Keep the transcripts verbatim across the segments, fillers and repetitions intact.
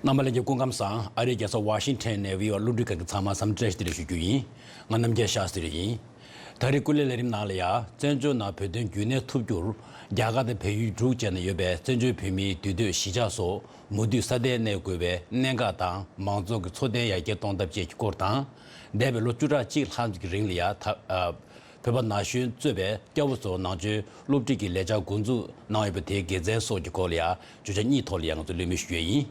རྣམ་པ་ལྷན་རྒྱས་སྐུ་ཁམས་བཟང་། ཨ་རིའི་རྒྱལ་ས་ཝ་ཤིང་ཊོན་ནས་བྷི་ཨོ་ཨེ་བློ་འདྲི་ཁང་གི་ཚང་མ་འཚམས་འདྲི་བཀྲ་ཤིས་བདེ་ལེགས་ཞུ་རྒྱུ་ཡིན། ང་རྣམ་རྒྱལ་ཤཱ་སྟྲི་ཡིན། ད་རེས་སྐུ་ལས་ལས་རིམ་ནང་ལ་ཡ། བཙན་བྱོལ་ནང་བོད་དོན་རྒྱུན་གནས་ཐུབ་རྒྱུར། རྒྱ་གར་དང་བལ་ཡུལ་འབྲུག་བཅས་ན་ཡོད་པའི་བཙན་བྱོལ་བོད་མིའི་དུས་སྟོན་གཞིས་ཆགས་སོགས་མུ་མཐུད་སྲ་བརྟན་གནས་དགོས་པའི་གནད་འགག་དང་། མང་ཚོགས་ཀྱི་འཚོ་རྟེན་ཡར་རྒྱས་གཏོང་ཐབས་བཅས་ཀྱི་སྐོར་དང་། འདས་པའི་ལོ་བཅུ་ཕྲག་གཅིག་ལྷག་ཙམ་གྱི་རིང་ལ་ཡ། ད་ཨ། བོད་པ་ན་གཞོན་གཙོས་པའི་སྐྱ་བོ་ཚོ་ནང་ཆོས་སློབ་ཁྲིད་ཀྱི་ལས་འཆར་འགོ་འཛུགས་གནང་ཡོད་པ་དེའི་དགེ་མཚན་སོགས་ཀྱི་སྐོར་ལ་ཡ། བརྗོད་བྱ་གཉིས་ཐོག་ལ་ཡ་ང་ཚོས་གླེང་མོལ་ཞུ་ཡས་ཡིན།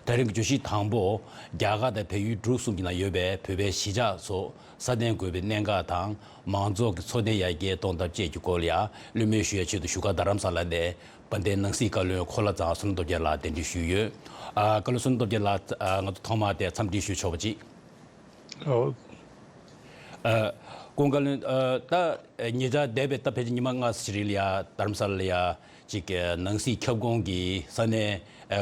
ད་རིང་གི་བརྗོད་གཞི་དང་པོ། རྒྱ་གར་དང་བལ་ཡུལ་འབྲུག་གསུམ་གྱི་ནང་ཡོད་པའི་བོད་པའི་གཞིས་ཆགས་སོགས་སྲ་བརྟན་དགོས་པའི་གནད་འགག་དང་། མང་ཚོགས་ཀྱི་འཚོ་རྟེན་ཡར་རྒྱས་གཏོང་ཐབས་བཅས་ཀྱི་སྐོར་ལ་ཡ་གླེང་མོལ་ཞུ་ཡའི་ཆེད་དུ་བཞུགས་སྒར་རྡ་རམ་ས་ལ་ནས་དཔལ་ལྡན་ནང་སྲིད་བཀའ་བློན་འཁོར་ལྷ་ཚང་བསོད་ནམས་སྟོབས་རྒྱལ་ལགས་གདན་འདྲེན་ཞུས་ཡོད། ཨ། བཀའ་བློན་བསོད་ནམས་སྟོབས་རྒྱལ་ལགས། ཨ། ང་ཚོ་ཐོག་མར་དེ་འཚམས་འདྲི་ཞུས་ཆོག་པ་ཅིག། ཨོ། ཨ། སྐུ་ངོ་བཀའ་བློན། ཨ། ད་ཉེ་ཆར་འདས་པའི་ད་ཕལ་ཆེར་ཉི་མ་ལྔ་ཙམ་རིང་ལ་ཡ་རྡ་རམ་ས་ལ་ལ་ཡ་ཅིག་ནང་སྲིད་ཁྱབ་ཁོངས་ཀྱི་ས་གནས་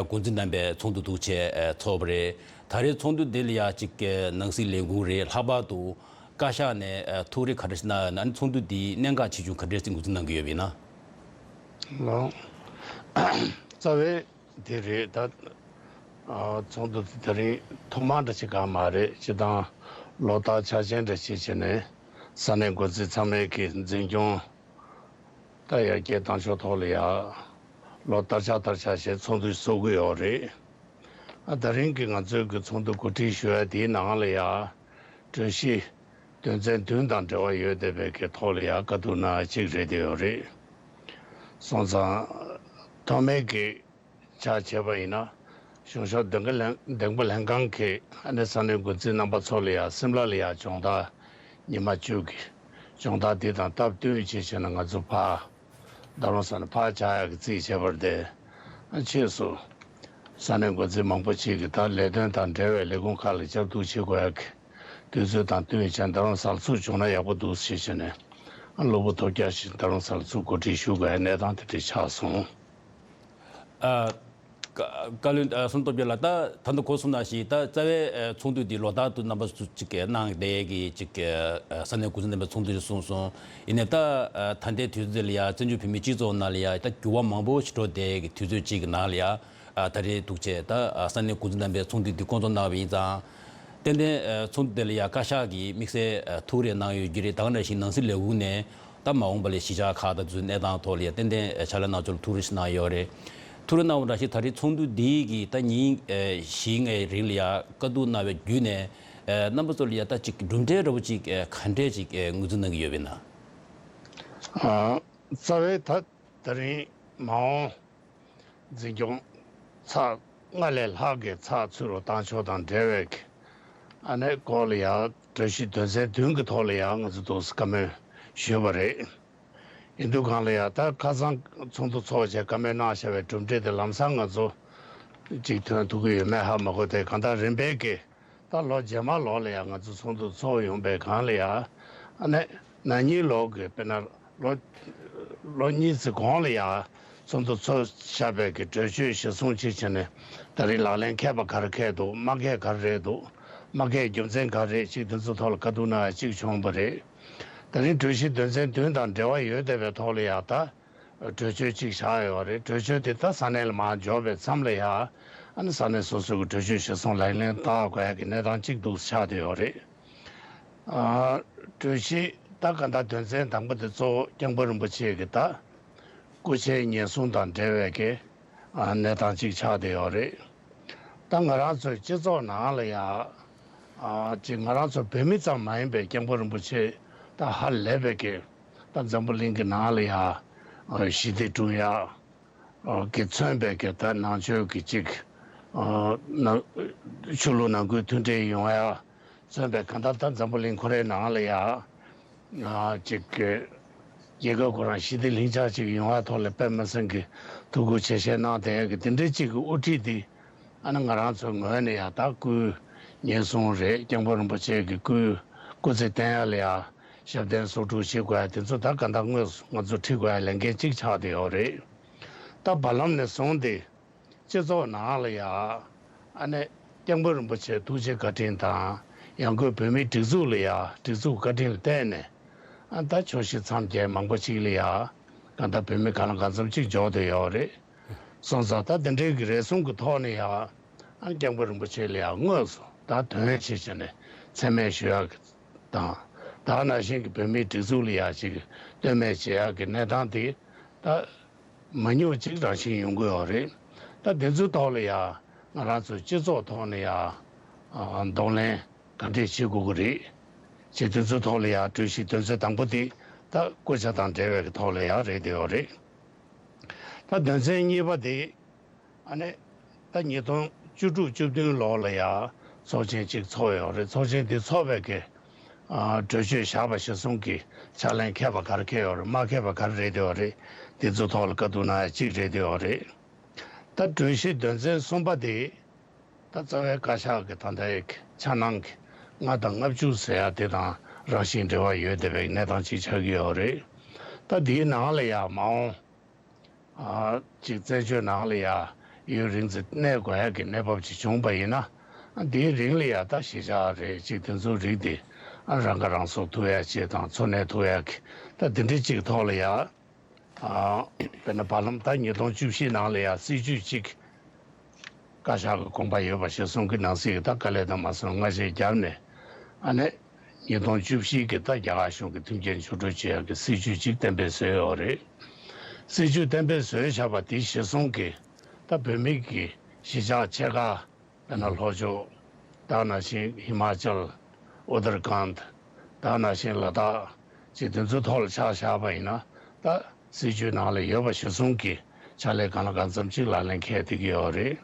འགོ་འཛིན་རྣམ་པའི་ཚོགས་འདུ་འདུག་བྱས་ཚོགས་པ་རེད། ད་རེས་ཚོགས་འདུ་འདི་ལ་ཡ་ཅིག་ནང་སྲིད་ལས་ཁུངས་རེད། ལྷག་པར་དུ་བཀའ་ཤག་ནས་ཐུགས་རེ་ག་འདྲ་ཞིག་གནང་ཡོད་ན། ཨ་ནི་ཚོགས་འདུ་འདིའི་གནད་འགག་ཆེ་ཆུང་ག་འདྲ་ཞིག་འགོ་འཛིན་གནང་གི་ཡོད་པ་ཡིན་ན། ལགས། རྩ་བའི་དེ་རེད་ད། ཨ། ཚོགས་འདུ་དེ་ད་རིང་ཐོག་མ་འདྲ་ཞིག་གང་མ་རེད། སྤྱིར་བཏང་ལོ་ལྟར་འཆར་ཅན་འདྲ་ཞིག་བྱས་ནས་ས་གནས་འགོ་འཛིན་ཚང་མས་ཀྱི་འཛིན་སྐྱོང་ད་ཡར་རྒྱས་བཏང་ཕྱོགས་ཐོག་ལ་ཡ། ལོ་ལྟར་ཆ་ལྟར་ཆ་བྱས་ཚོགས་འདུ་ཚོགས་ཀྱི་ཡོད་རེད། ཨ། ད་རིང་གི་ང་ཚོའི་གི་ཚོགས་འདུ་གོ་སྒྲིག་ཞུ་ཡ་དེའི་ནང་ལ་ཡ། གྲོས་གཞི་དོན་ཚན་བདུན་དང་འབྲེལ་བ་ཡོད་བསྡད་པའི་གི་ཐོག་ལ་ཡ་བཀའ་བསྡུར་གནང་ཡ་གཅིག་རེད་བསྡད་ཡོད་རེད། སོང་ཙང་ཐོག་མའི་གི་ཆ་བྱས་པ་ཡིན་ན། གཞུང་ཕྱོགས་བདེན་པ་ལྷན་བདེན་པ་ལྷན་ཁང་གི་ཨ་ནི་ས་གནས་འགོ་འཛིན་རྣམ་པ་ཚོ་ལ་ཡ་སིམ་ལ་ལ་ཡ་སྦྱོང་བརྡར་ཉི་མ་བཅུ་གི་སྦྱོང་བརྡར་འདི་དང་སྟབས་བསྟུན་བྱས་བྱས་ན་ང་ཚོ་ཕར་རྡ་རམ་ས་ལ་ཕར་བཅར་ཡག་གི་རྩིས་བྱས་པ་རེད་དེ། ཨ། ཕྱིས་སུ་ས་གནས་འགོ་འཛིན་མང་པོ་ཅིག་གིས་ད་ལས་དོན་དང་འབྲེལ་བའི་ལས་ཁུངས་ཁག་ལ་བཅར་གཏུག་བྱེད་དགོས་ཡག་གི་དུས་ཚོད་དང་བསྟུན་བྱས་རྡ་རམ་ས་ལ་ཚུར་བྱུང་ན་ཡག་པོ་འདུག་ཞེས་བྱས་ནས། ཨ། གློ་བུར་ཐོལ་རྒྱག་ཞིག་རྡ་རམ་ས་ལ་ཚུར་གོ་སྒྲིག་ཞུ་དགོས་ཡག་གནས་སྟངས་དེ་འདྲ་ཆགས་སོང་། ཨ། བཀའ་བཀའ་བློན། ཨ། བསོད་ནམས་སྟོབས་རྒྱལ་ལགས། ད་ད་ལྟ་གོང་གསུངས་ནང་བཞིན་ད་རྩ་བའི་ཨ་ཚོགས་འདུ་འདི་ལོ་ལྟར་དུ་རྣམ་པ་ཚོ་ཅིག་གནང་བསྡད་ཀྱི་ཅིག་ཨ་ས་གནས་འགོ་འཛིན་རྣམ་པའི་ཚོགས་འདུ་ཞིག་གསུངས་སོང་། ཡིན་ནའི་ད་ཨ་ད་ལྟའི་དུས་ཚོད་འདི་ལ་ཡ་བཙན་བྱོལ་བོད་མིའི་སྤྱི་ཚོགས་ནང་ལ་ཡ་ད་འགྱུར་བ་མང་པོ་ཞིག་འགྲོ་བསྡད་ཀྱི་དུས་ཚོད་ཅིག་གི་ནང་ལ་ཡ། ཨ། ད་རེས་འདུག་བྱས་ད་ཨ་ས་གནས་འགོ་འཛིན་རྣམ་པའི་ཚོགས་འདུ་འདི་བསྐོང་ཚོགས་གནང་བ་ཡིན་ཙང་། ཏན་ཏན་ཨ་ཚོགས་འདུ་དེ་ལ་ཡ་བཀའ་ཤག་གིས་དམིགས་བསལ་ཨ་ཐུགས་རེ་གནང་ཡོད་ཀྱི་རེད། ད་ག་ནང་བཞིན་ནང་སྲིད་ལས་ཁུངས་ནས་ད་མ་འོངས་པ་ལ་གཞིས་ཆགས་ཁག་དང་དེ་ཚོའི་གནས་སྟངས་ཐོག་ལ་ཡ་ཏན་ཏན་ཨ་ཕྱག་ལས་གནང་ཕྱོགས་ལ་ཐུགས་རེ་ཞིག་གནང་ཡོད་རེད། ཐུགས་རེ་གནང་བ་ནང་བཞིན་ད་རེས་ཚོགས་འདུ་འདི་གི་ད་ཉིན་ཨ་བཞི་ལྔའི་རིང་ལ་ཡ་བཀའ་བསྡུར་གནང་བའི་བརྒྱུད་ནས་ཨ་རྣམ་པ་ཚོ་ལ་ཡ་ད་ཅིག་གྲུབ་འབྲས་འདྲ་བོ་ཅིག་ཨ་ག་འདྲས་ཅིག་ཨ་ངོས་འཛིན་གནང་གི་ཡོད་པ་ཡིན་ན། ཨ། རྩ་བའི་ད་ད་རིང་མ་འོངས་འཛིན་སྐྱོང་ཚར་ལྔ་ལས་ལྷག་གི་ཚགས་ཚུད་རུ་བཏང་ཕྱོགས་དང་འབྲེལ་བའི་གི་ཨ་ནི་སྐོར་ལ་ཡང་གྲོས་གཞི་དོན་ཚན་བདུན་གྱི་ཐོག་ལ་ཡང་ང་ཚོ་ཏོག་ཙམ་བཀའ་མོལ་ཞུས་པ་རེད། ཡིན་དུས་གང་ལ་ཡང་ད་ཁ་སང་ཚོགས་འདུ་ཚོགས་བྱས་བཀའ་མོལ་གནང་བཞག་པའི་གྲུབ་འབྲས་དེ་ལམ་སང་ང་ཚོ་ཅིག་ཐོན་ཐུབ་ཀྱི་ཡོད་མེད་ཧ་མ་གོ། དེ་གང་ལྟར་རིམ་པས་ཀྱི་ད་ལོ་རྗེས་མ་ལོག་ལ་ཡང་ང་ཚོ་ཚོགས་འདུ་ཚོགས་ཡོང་པའི་སྒང་ལ་ཡང་ཨ་ནི་ན་ནིང་ལོ་གི་དཔེར་ན་ལོ་ལོ་གཉིས་ཙམ་གོང་ལ་ཡང་ཚོགས་འདུ་ཚོགས་བཞག་པའི་གི་གྲོས་ཆོད་གཞིར་བཟུང་ཅིག་བྱས་ནས་ད་རེས་ལག་ལེན་འཁེལ་བ་ག་རེ་འཁེལ་འདུག་མ་འཁེལ་ག་རེ་རེད་འདུག་མ་འཁེལ་རྒྱུ་མཚན་ག་རེ་རེད་ཅིག་དེ་ཚོ་ཐོག་ལ་བཀའ་བསྡུར་གནང་ཡ་གཅིག་བྱུང་བ་རེད། ད་རིང་གྲོས་གཞི་དོན་ཚན་བདུན་དང་འབྲེལ་བ་ཡོད་བསྡད་པའི་ཐོག་ལ་ཡང་ད་གྲོས་ཆོད་གཅིག་ཆགས་ཡོད་རེད། གྲོས་ཆོད་དེ་ད་ས་གནས་ལ་མར་འབྱོར་བའི་མཚམས་ལ་ཡང་ཨ་ནི་ས་གནས་སོ་སོ་གི་གྲོས་ཆོད་གཞིར་བཟུང་ལག་ལེན་བསྟར་དགོས་ཡ་གི་གནས་སྟངས་གཅིག་འདུག་ཆགས་བསྡད་ཡོད་རེད། ཨ། གྲོས་གཞི་ད་ག་ད་དོན་ཚན་དང་པོ་དེ་གཙོ་བོ་སྐྱབས་མགོན་རིན་པོ་ཆེ་གི་ད་སྐུ་ཕྱྭའི་ཉེན་སྲུང་དང་འབྲེལ་བའི་གི་ཨ་གནས་སྟངས་གཅིག་ཆགས་བསྡད་ཡོད་རེད། ད་ང་རང་ཚོའི་སྤྱི་ཚོགས་ནང་ལ་ཡང་ཨ་ཅིག་ང་རང་ཚོ་བོད་མི་ཙམ་མ་ཡིན་པའི་སྐྱབས་མགོན་རིན་པོ་ཆེ་ད་ཧ་ལས་པའི་གི་ད་འཛམ་བུ་གླིང་གི་ནང་ལ་ཡང་ཨ་ཞི་བདེ་བསྐྲུན་ཡ་ཨ་གི་མཚོན་པའི་གི་ད་ནང་ཆོས་ཀྱི་ཅིག་ཨ་ནང་ཆོས་ལུགས་ནང་ཁུལ་མཐུན་སྒྲིལ་ཡོང་ཡ་མཚོན་པའི་གང་ལྟར་ད་འཛམ་བུ་གླིང་ཁོ་རའི་ནང་ལ་ཡང་ཨ་ཅིག་གི་རྒྱལ་ཁབ་ཁོ་རང་ཞི་བདེ་ལྷིང་འཇགས་ཅིག་ཡོང་བའི་ཐོག་ལ་དཔེ་མི་སྲིད་ཀྱི་ཐུགས་ཁུར་ཆེ་བཞེས་གནང་བསྡད་ཡ་གི་དེ་འདྲའི་ཅིག་གི་དབུ་ཁྲིད་འདི་ཨ་ནི་ང་རང་ཚོའི་ངོས་ནས་ཡང་ད་སྐུའི་ཉེན་སྲུང་རེད། སྐྱབས་མགོན་རིན་པོ་ཆེ་གི་སྐུའི་སྐུ་ཚེ་བརྟན་ཡ་ལ་ཡང་ཞབས་བརྟན་གསོག་སྒྲུབ་བྱེད་དགོས་ཡ་དེ་ཚོ་ད་ག་ད་དངོས་སུ་ང་ཚོ་ཁྲིད་དགོས་ཡ་ལས་འགན་གཅིག་ཆགས་བསྡད་ཡོད་རེད། ད་བར་ལམ་ནས་བཟུང་སྟེ། སྤྱི་ཚོགས་ནང་ལ་ཡ། ཨ་ནི། སྐྱབས་མགོན་རིན་པོ་ཆེ་ཐུགས་རྗེ་བཀའ་དྲིན་དང་། ཡང་སྒོས་བོད་མིའི་སྒྲིག་འཛུགས་ལ་ཡ། སྒྲིག་འཛུགས་བཀའ་དྲིན་ལ་བརྟེན་ནས། ཨ་ད་ཕྱོགས་བཞི་མཚམས་བརྒྱད་མང་པོ་ཅིག་ལ་ཡ། གང་ལྟར་བོད་མི་གང་ལ་གང་འཚམ་ཅིག་འབྱོར་བསྡད་ཡོད་རེད། སོང་ཙང་ད་དེ་འདྲའི་གི་རེ་ཟུང་གི་ཐོག་ནས་ཡ། ཨ་སྐྱབས་མགོན་རིན་པོ་ཆེ་ལ་ཡང་དངོས་སུ་ད་དོན་ཆེ་བྱས་ནས་མཚན་སྨད་ཞུ་ཡག་གི་དང་། ད་ནང་བཞིན་གྱི་བོད་མིའི་སྒྲིག་འཛུགས་ལ་ཡང་ཅིག་བསྟོད་སྨད་བྱེད་ཡག་གི་གནས་སྟངས་དེ་ད་མང་ཉུང་ཅིག་རང་བཞིན་ཡོང་གི་ཡོད་རེད། ད་དེ་ཚོའི་ཐོག་ལ་ཡང་ང་རང་ཚོའི་སྤྱི་ཚོགས་ཐོག་ནས་ཡང་གདོང་ལེན་ག་འདྲས་བྱེད་དགོས་ཀྱི་རེད། ཅེས་དེ་ཚོའི་ཐོག་ལ་ཡང་གྲོས་གཞི་དོན་ཚན་དང་པོ་དེ་ད་སྐུ་ཕྱྭ་དང་འབྲེལ་བའི་གི་ཐོག་ལ་ཡང་རེད་དེ་ཡོད་རེད། ད་དོན་ཚན་གཉིས་པ་དེ། ཨ་ནི། ད་ཉིས་སྟོང་བཅུ་དྲུག་བཅུ་བདུན་ལོ་ལ་ཡང་ཚོགས་ཆེན་གཅིག་ཚོགས་ཡོད་རེད། ཚོགས་ཆེན་དེ་ཚོགས་པའི་གི་ཨ་གྲོས་ཆོད་བཞག་པ་གཞིར་བཟུང་གི་ཕྱག་ལེན་འཁེལ་བ་ག་རེ་འཁེལ་ཡོད་རེད། མ་འཁེལ་བ་ག་རེ་རེད་དེ་ཡོད་རེད། དེ་ཚོའི་ཐོག་ལ་བཀའ་བསྡུར་གནང་ཡ་གཅིག་རེད་དེ་ཡོད་རེད། ད་གྲོས་གཞི་དོན་ཚན་གསུམ་པ་དེ། ད་རྩ་བའི་བཀའ་ཤག་གི་ད་ལྟའི་འཆར་སྣང་གི་ལྔ་དང་ལྔ་བཅུ་ཟེར་ཡ་དེ་དང་རང་བཞིན་འབྲེལ་བ་ཡོད་བསྡད་པའི་གནས་སྟངས་གཅིག་ཆགས་ཀྱི་ཡོད་རེད། ད་དེའི་ནང་ལ་ཡང་མ་འོངས། ཨ་ཅིག་བཙན་བྱོལ་ནང་ལ་ཡང་ཡུན་རིང་ཙམ་གནས་དགོས་ཡ་གི་གནས་བབ་ཅིག་བྱུང་པ་ཡིན་ན། དེའི་རིང་ལ་ཡང་ད་གཞིས་ཆགས་རེད་ཅིག་དེ་ཚོའི་རིགས་དེ་ཨ་རང་ཁ་རང་གསོ་ཐུབ་ཡ་ཅིག་དང་འཚོ་གནས་ཐུབ་ཡ་གི་ད་དེ་འདྲ་ཅིག་ཐོག་ལ་ཡང་ཨ་དཔེར་ན་བར་ལམ་ད་ཉིས་སྟོང་བཅུ་བཞི་ནང་ལ་ཡང་སྲིད་ཇུས་ཅིག་བཀའ་ཤག་གི་དགོངས་པ་ཡོད་པ་གཞིར་བཟུང་གི་ནང་གསེས་ཀྱི་ད་དཀའ་ལས་དང་མ་སོན་སྔ་རྗེས་བརྒྱབ་ནས། ཨ་ནི་ཉིས་སྟོང་བཅུ་བཞི་གི་ད་རྒྱ་གར་གཞུང་གི་མཐུན་རྐྱེན་བརྒྱུད་སྤྲོད་བྱེད་ཡག་གི་སྲིད་ཇུས་ཅིག་གཏན་འབེབས་བཟོས་ཡོད་རེད། སྲིད་ཇུས་གཏན་འབེབས་བཟོས་བཞག་པ་དེ་གཞིར་བཟུང་གི་ད་བོད་མི་གི་གཞིས་ཆགས་ཆེ་ཁག་དཔེར་ན་ལྷོ་ཕྱོགས། ད་ནང་བཞིན་ཧི་མ་ཅལ། ཨུ་ཏར་ཁཱན། ད་ནང་བཞིན་ལ་དྭགས། ཅིག་དེ་ཚོའི་ཐོག་ལ་ཆ་བཞག་པ་ཡིན་ན། ད་སྲིད་ཇུས་ནང་ལ་ཡོད་པ་གཞིར་བཟུང་གི་ཕྱག་ལས་གང་ལ་གང་འཚམ་ཅིག་ལག་ལེན་འཁེལ་བསྡད་ཀྱི་ཡོད་རེད།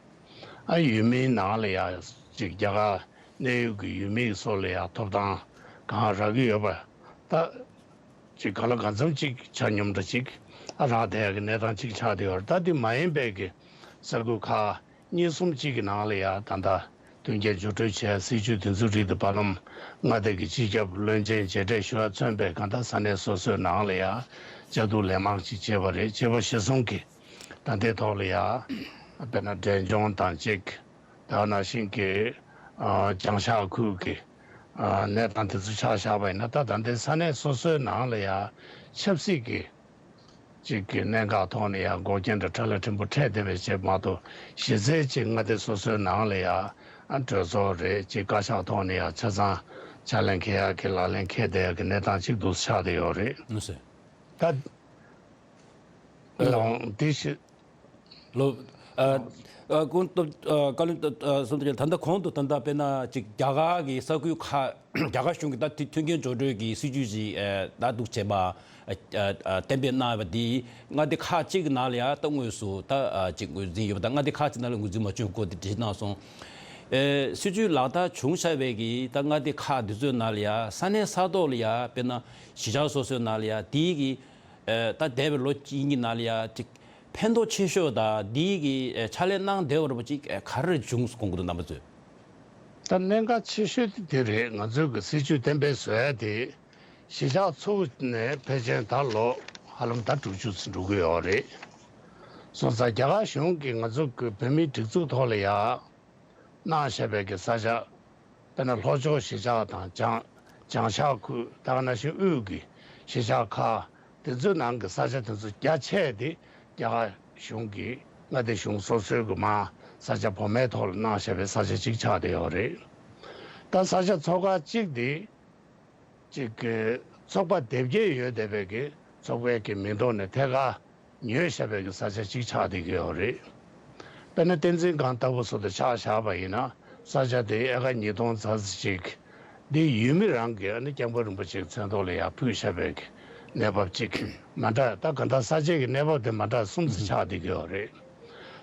ཨ་ཡུལ་མིའི་ནང་ལ་ཡང་ཅིག་རྒྱ་གར་གནས་ཡུལ་གྱི་ཡུལ་མིའི་སོགས་ལ་ཡང་ཐོབ་ཐང་གང་རག་གི་ཡོད་པ། ད་ཅིག་གང་ལ་གང་འཚམ་ཅིག་ཆ་སྙོམས་འདྲ་ཅིག་ཨ་རག་བསྡད་ཡག་གི་གནས་སྟངས་ཅིག་ཆགས་བསྡད་ཡོད་རེད། ད་དེ་མ་ཡིན་པའི་གི་ས་ཁུལ་ཁག་གཉིས་གསུམ་གཅིག་གི་ནང་ལ་ཡང་ད་ལྟ་མཐུན་རྐྱེན་བརྒྱུད་སྤྲོད་བྱས་སྲིད་ཇུས་དེ་ཚོ་རིགས་དེ་བར་ལམ་མངའ་སྡེ་གི་སྤྱི་ཁྱབ་བློན་ཆེན་མཇལ་འཕྲད་ཞུ་བ་མཚོན་པའི་གང་ལྟར་ས་གནས་སོ་སོའི་ནང་ལ་ཡང་བཅའ་བསྡུར་ལན་མང་ཅིག་བྱས་པ་རེད། བྱས་པ་གཞིར་བཟུང་གི་ད་ལྟའི་ཐོག་ལ་ཡང་དཔེར་ན་འབྲས་ལྗོངས་དང་གཅིག་ད་ནང་བཞིན་གྱི་ཨ་བྱང་ཤར་ཁུལ་གྱི་ཨ་གནས་སྟངས་དེ་ཚོ་ཆ་བཞག་པ་ཡིན་ན། ད་ད་ལྟའི་ས་གནས་སོ་སོའི་ནང་ལ་ཡང་ཆབ་སྲིད་ཀྱི་གཅིག་གི་གནད་འགག་ཐོག་ནས་ཡང་འགོག་རྐྱེན་འདྲ་ཕྲ་ལ་ཕྲན་བུ་འཕྲད་བསྡད་པའི་ཆེད་མ་གཏོགས། གཞི་རྩའི་གཅིག་མངའ་སྡེ་སོ་སོའི་ནང་ལ་ཡང་ཨ་གྲོས་ཚོགས་རེད་ཅིག་བཀའ་ཤག་ཐོག་ནས་ཡང་ཆ་ཚང་ཕྱག་ལེན་འཁེལ་ཡག་གི་ལག་ལེན་འཁེལ་བསྡད་ཡག་གི་གནས་སྟངས་གཅིག་ཏུ་ཆགས་བསྡད་ཡོད་རེད། ལགས་སོ། ད་ལོང་དེ་ཞིག་ལོ། ཨ། ཨ། ཀུན་ཏུ། ཨ། བཀའ་བློན་ཏུ། ཨ། གསུམ་དུ་ད་ལྟ་གོང་དུ་ད་ལྟ་དཔེར་ན་ཅིག་རྒྱ་གར་གྱི་ས་ཁུལ་ཁག་རྒྱ་གར་གཞུང་གིས་ད་དེ་མཐུན་རྐྱེན་སྦྱོར་སྤྲོད་ཀྱི་སྲིད་ཇུས་ཅིག་ཨ། ད་འདུག་བྱས་པ། ཨ། ཨ། གཏན་འབེབས་གནང་བ་འདི་མངའ་སྡེ་ཁག་ཅིག་གི་ནང་ལ་ཡང་ད་དངོས་སུ་ད། ཨ། ཅིག་ངོས་འཛིན་ཡོད་པ་དང་། མངའ་སྡེ་ཁག་ཅིག་ནང་ལ་ངོས་འཛིན་མ་བྱུང་སྐོར་དེ་དྲིས་གནང་སོང་། ཨེ། སྲིད་ཇུས་ལག་བསྟར་བྱུང་བཞག་པའི་གི་ད་མངའ་སྡེ་ཁག་འདི་ཚོའི་ནང་ལ་ཡང་ས་གནས་ས་ཐོག་ལ་ཡང་དཔེར་ན་གཞིས་ཆགས་སོ་སོའི་ནང་ལ་ཡང་དེའི་གི་ཨ། ད་འདས་པའི་ལོ་གཅིག་གཉིས་ནང་ལ་ཡ་ཅིག་ཕན་ཐོགས་ཆེ་ཤོས་དང་འདི་གི་ཨ་ཕྱག་ལས་གནང་བསྡད་ཡོད་རེད་པ། ཅིག་ཨ་ག་རེ་བྱུང་དགོངས་ཀྱི་འདུག་རྣམ་པ་ཚོས། ད་གནད་འགག་ཆེ་ཤོས་དེ་དེ་རེད། ང་ཚོའི་གི་སྲིད་ཇུས་གཏན་འབེབས་བཟོ་ཡ་དེ་གཞིས་ཆགས་ཚོ་ནས་ཕལ་ཆེར་ད་ལོ་ཧ་ལམ་ད་དྲུག་ཅུ་ཙམ་འགྲོ་གི་ཡོད་རེད། སོང་ཙང་རྒྱ་གར་གཞུང་གིས་ང་ཚོ་གི་བོད་མིའི་སྒྲིག་འཛུགས་ཐོག་ལ་ཡ། གནང་བཞག་པའི་གི་ས་ཆ། དཔེར་ན་ལྷོ་ཕྱོགས་གཞིས་ཆགས་དང་བྱང་། བྱང་ཤར་ཁུལ། ད་ག་ནང་བཞིན་དབུས་ཀྱི་གཞིས་ཆགས་ཁག་དེ་ཚོའི་ནང་གི་ས་ཆ་དེ་ཚོ་རྒྱ་ཆེ་དེ་རྒྱ་གར་གཞུང་གི་མངའ་སྡེ་གཞུང་སོ་སོའི་གི་མ་ས་ཆ་བོད་མིའི་ཐོག་ལ་གནང་བཞག་པའི་ས་ཆ་གཅིག་ཆགས་བསྡད་ཡོད་རེད། ད་ས་ཆ་ཚོ་ཁག་གཅིག་དེ། ཅིག་གི་ཚོགས་པ་སྡེ་བརྒྱད་ཡོད་བསྡད་པའི་གི་ཚོགས་པའི་གི་མིང་ཐོག་ནས་ཐད་ཀར་ཉོས་བཞག་པའི་གི་ས་ཆ་གཅིག་ཆགས་བསྡད་ཀྱི་ཡོད་རེད། དཔེར་ན་བསྟན་འཛིན་སྒང་ལྟ་བུ་སོགས་དུ་ཆ་བཞག་པ་ཡིན་ན། ས་ཆ་དེ་ཨེ་ཀར་ཉིས་སྟོང་ཙམ་ཅིག་འདི་ཡུལ་མི་རང་གིས་ཨ་ནི་སྐྱབས་མགོན་རིན་པོ་ཆེའི་མཚན་ཐོག་ལ་ཡར་ཕུལ་བཞག་པའི་གི་གནས་བབ་ཅིག་མ་འདྲ། ད་ག་ད་ས་ཆའི་གི་གནས་བབ་དེ་མ་འདྲ་གསུམ་ཙམ་ཆགས་བསྡད་ཀྱི་ཡོད་རེད།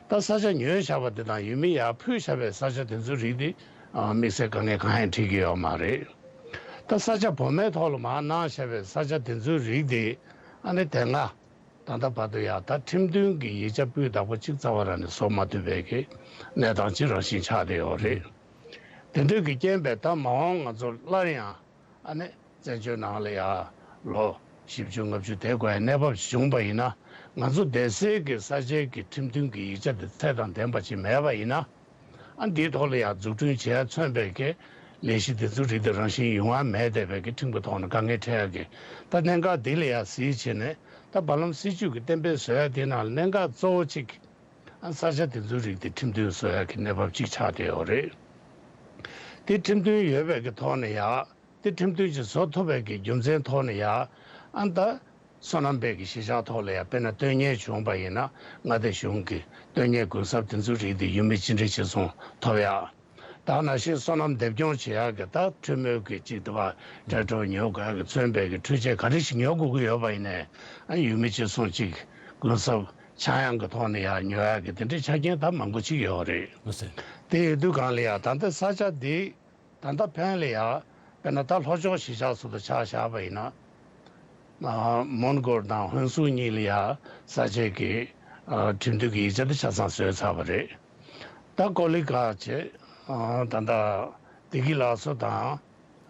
ད་ས་ཆ་ཉོས་བཞག་པ་དེ་དང་ཡུལ་མི་ཡར་ཕུལ་བཞག་པའི་ས་ཆ་དེ་ཚོའི་རིགས་དེ་དམིགས་བསལ་དཀའ་ངལ་གང་ཡང་འཕྲད་ཀྱི་ཡོད་མ་རེད། ད་ས་ཆ་བོད་མིའི་ཐོག་ལ་མར་གནང་བཞག་པའི་ས་ཆ་དེ་ཚོའི་རིགས་དེ་ཨ་ནི་དེ་སྔ་ད་ལྟ་བར་དུ་ཡང་ད་ཁྲིམས་མཐུན་གྱི་ཡིག་ཆ་སྤུས་དག་པོ་གཅིག་རྩ་བ་རང་ནས་བཟོ་མ་ཐུབ་པའི་གི་གནས་སྟངས་ཅིག་རང་བཞིན་ཆགས་བསྡད་ཡོད་རེད། དེ་འདྲ་གི་རྐྱེན་པས་ད་མ་འོངས་ང་ཚོ་སླར་ཡང་ཨ་ནི་བཙན་བྱོལ་ནང་ལ་ཡང་ལོ་བཞི་བཅུ་ལྔ་བཅུ་བསྡད་དགོས་ཡ་གནས་བབ་ཅིག་བྱུང་པ་ཡིན་ན། ང་ཚོ་བསྡད་སའི་གི་ས་ཆའི་གི་ཁྲིམས་མཐུན་གྱི་ཡིག་ཆ་དེ་ཚད་དང་ལྡན་པ་ཅིག་མེད་པ་ཡིན་ན། ཨ་འདིའི་ཐོག་ལ་ཡང་འཛུགས་སྐྲུན་བྱེད་ཡ་མཚོན་པའི་གི་ལས་གཞི་དེ་ཚོ་རིགས་དེ་རང་བཞིན་ཡོང་བ་མེད་བསྡད་པའི་གི་ཁྲིམས་ཀྱི་ཐོག་ནས་དཀའ་ངལ་འཕྲད་ཡ་གི་ད་གནད་འགག་འདི་ལ་ཡང་གཟིགས་བྱས་ནས། ད་བར་ལམ་སྲིད་ཇུས་ཀྱི་གཏན་འབེབས་བཟོ་ཡ་དེ་ནང་གནད་འགག་གཙོ་བོ་གཅིག་ ཨ་ས་ཆ་དེ་ཚོའི་རིགས་དེ་ཁྲིམས་མཐུན་བཟོ་ཡག་གི་གནས་བབ་ཅིག་ཆགས་བསྡད་ཡོད་རེད། དེ་ཁྲིམས་མཐུན་ཡོད་པའི་གི་ཐོག་ནས་ཡ། དེ་ཁྲིམས་མཐུན་ཅིག་བཟོ་ཐུབ་པའི་གི་རྒྱུ་མཚན་ཐོག་ནས་ཡ། ཨ་ད་སོ་ནམ་པའི་གི་གཞིས་ཆགས་ཐོག་ལ་ཡ་དཔེར་ན་བཏོན་གཉེར་བྱུང་བ་ཡིན་ན་མངའ་སྡེ་གཞུང་གི་བཏོན་གཉེར་གུན་གསབ་དེ་ཚོའི་རིགས་དེ་ཡུལ་མི་སྤྱི་འགྲོས་ཅིག་སོང་ཐོབ་ཡ། ད་ནང་བཞིན་སོ་ནམ་སྡེབ་སྐྱོང་བྱེད་ཡག་གི་ད་འཕྲུལ་མོ་གི་ཅིག་དེ་བ་ཊེག་ཊར་ཉོ་དགོས་ཡག་གི་མཚོན་པའི་གི་འཕྲུལ་ཆས་ག་འདྲ་ཞིག་ཉོ་དགོས་ཀྱི་ཡོད་པ་ཡིན་ནའི་ཨ་ཡུལ་མི་སྤྱི་སོང་ཅིག་གུན་གསབ་ཆག་ཡང་གི་ཐོག་ནས་ཡ་ཉོ་ཡག་གི་དེ་འདྲའི་ཆ་རྐྱེན་ད་མང་པོ་ཅིག་ཡོད་རེད། ལགས་སོ། དེ་ཡོད་དུས་གང་ལ་ཡ་ད་ལྟ་ས་ཆ་འདི་ད་ལྟ་ཕན་ལ་ཡ་དཔེར་ན་ད་ལྷོ་ཕྱོགས་གཞིས་ཆགས་སུ་ལ་ཆ་བཞག་པ་ཡིན་ན། ཨ་མོན་གྷོ་དང་ཧོན་སུར་གཉིས་ལ་ཡ་ས་ཆའི་གི་ཨ་ཁྲིམས་མཐུན་གྱི་ཡིག་ཆ་དེ་ཆ་ཚང་བཟོས་ཚར་བ་རེད། ད་ཀོ་ལི་གྷལ་བྱས། ཨ་ད་ལྟ་བདེ་སྐྱིད་ལགས་སོ་དང་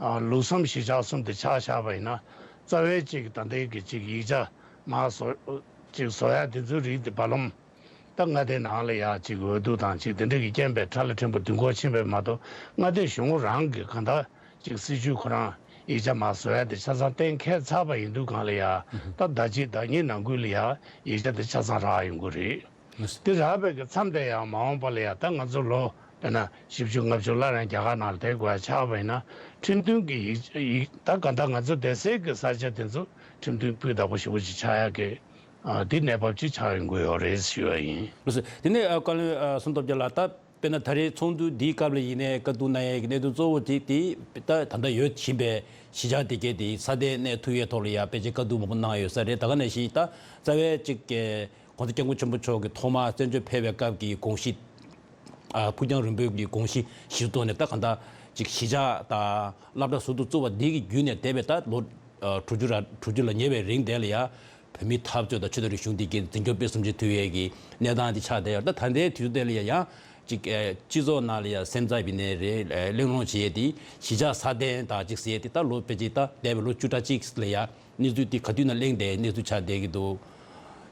ཨ་ལུགས་བསམ་གཞིས་ཆགས་གསུམ་དེ་ཆ་བཞག་པ་ཡིན་ན་རྩ་བའི་ཅིག་ད་ལྟའི་གི་ཅིག་ཡིག་ཆ་མར་བཟོ་ཅིག་བཟོ་ཡ་དེ་ཚོའི་རིགས་དེ་བར་ལམ། ད་མངའ་སྡེའི་ནང་ལ་ཡ་ཅིག་འོས་བསྡུ་དང་ཅིག་དེ་འདྲ་གི་རྐྱེན་པས་ཁྲ་ལ་ཕྲན་བུ་མདུན་སྐོར་ཕྱིན་པས་མ་གཏོགས་མངའ་སྡེ་གཞུང་རང་གི་གང་ལྟར་ཅིག་སྲིད་ཇུས་ཁོ་རང་ཡིག་ཆ་མར་བཟོ་ཡ་དེ་ཆ་ཚང་གཏན་འཁེལ་ཚར་བ་ཡིན་དུས་གང་ལ་ཡ་ད་ཟླ་གཅིག་ཟླ་གཉིས་ནང་ཁུལ་ལ་ཡ་ཡིག་ཆ་དེ་ཆ་ཚང་རག་ཡོང་གི་རེད། དེ་རག་པའི་གི་མཚམས་དེ་ཡང་མ་འོངས་པ་ལ་ཡ་ད་ང་ཚོ་ལོ་དཔེར་ན་བཞི་བཅུ་ལྔ་བཅུ་སླར་ཡང་རྒྱ་གར་ནང་ལ་བསྡད་དགོས་ཡ་ཆགས་པ་ཡིན་ན་ཁྲིམས་མཐུན་གྱི་ཡིག་ཡིག་ད་གང་ལྟར་ང་ཚོ་བསྡད་སའི་གི་ས་ཆ་དེ་ཚོ་ཁྲིམས་མཐུན་སྤུས་དག་པོ་ཞེ་པོ་ཅིག་ཆགས་ཡ་གི་ཨ་འདི་གནས་བབ་ཅིག་ཆགས་ཡོང་གི་ཡོད་རེད་ཞུ་བ་ཡིན། ལགས་སོ། དེ་ནས་ཨ་བཀའ་བློན་ཨ་བསོད་ནམས་སྟོབས་རྒྱལ་ལགས། ད་དཔེར་ན་ད་རེས་ཚོགས་འདུ་འདིའི་སྐབས་ལ་ཡིན་ནའི་བཀའ་བསྡུར་གནང་ཡས་ཀྱི་གནད་དོན་གཙོ་བོ་དེ་དེ་ད་ད་ལྟ་ཡོད་བཞིན་པའི་གཞིས་ཆགས་དེ་གའི་དེ་ས་གདན་གནས་ཐུབ་ཡས་ཐོག་ལ་ཡ་ཕལ་ཆེར་བཀའ་བསྡུར་མང་པོ་གནང་ཡོད་ས་རེད། ད་ག་ནང་བཞིན་ད་རྩ་བའི་གཅིག་གི་༸གོང་ས་༸སྐྱབས་མགོན་ཆེན་པོ་མཆོག་གིས་ཐོག་མར་བཙན་བྱོལ་ཕེབས་པའི་སྐབས་ཀྱི་དགོངས་གཞི། ཨ་ཕུགས་རྒྱང་རིང་པོའི་གི་དགོངས་གཞི་གཞིར་བཟུང་ནས་ད་གང་ལྟར་གཅིག་གཞིས་ཆགས་དང་སློབ་གྲྭ་ཟུར་དུ་བཙུགས་པ་འདི་གི་བརྒྱུད་ནས་འདས་པའི་ད་ལོ་ཨ་དྲུག་ཅུ་ར་དྲུག་ཅུ་ལ་ཉེ་བའི་རིང་དེ་ལ་ཡ་བོད་མིའི་འཐབ་རྩོད་དང་ཆོས་དང་རིག་གཞུང་འདི་གའི་འཛིན་སྐྱོང་སྤེལ་གསུམ་བྱེད་ཐུབ་ཡས་ཀྱི་གནས་སྟངས་འདི་ཆགས་བསྡད་ཡོད། ད་ད་ལྟའི་དུས་ཚོད་དེ་ལ་ཡ་ཡང་གཅིག་ཨ་སྤྱི་ཚོགས་ནང་ལ་ཡ་སེམས་འཚབ་ཡིན་ནའི་རེད། ཨ་གླེང་སློང་བྱེད་ཡས་དེ་གཞིས་ཆགས་སྲ་བརྟན་དང་གཅིག་ཟེར་ཡས་དེ་ད་ལོ་ཕལ་ཆེར་ད་འདས་པའི་ལོ་བཅུ་ཕྲག་གཅིག་ལ་ཡ་གནས་ཚུལ་དེ་ག་དུས་ན་གླེང་བསྡད་གནས་ཚུལ་ཆགས་བསྡད་ཀྱི་འདུག་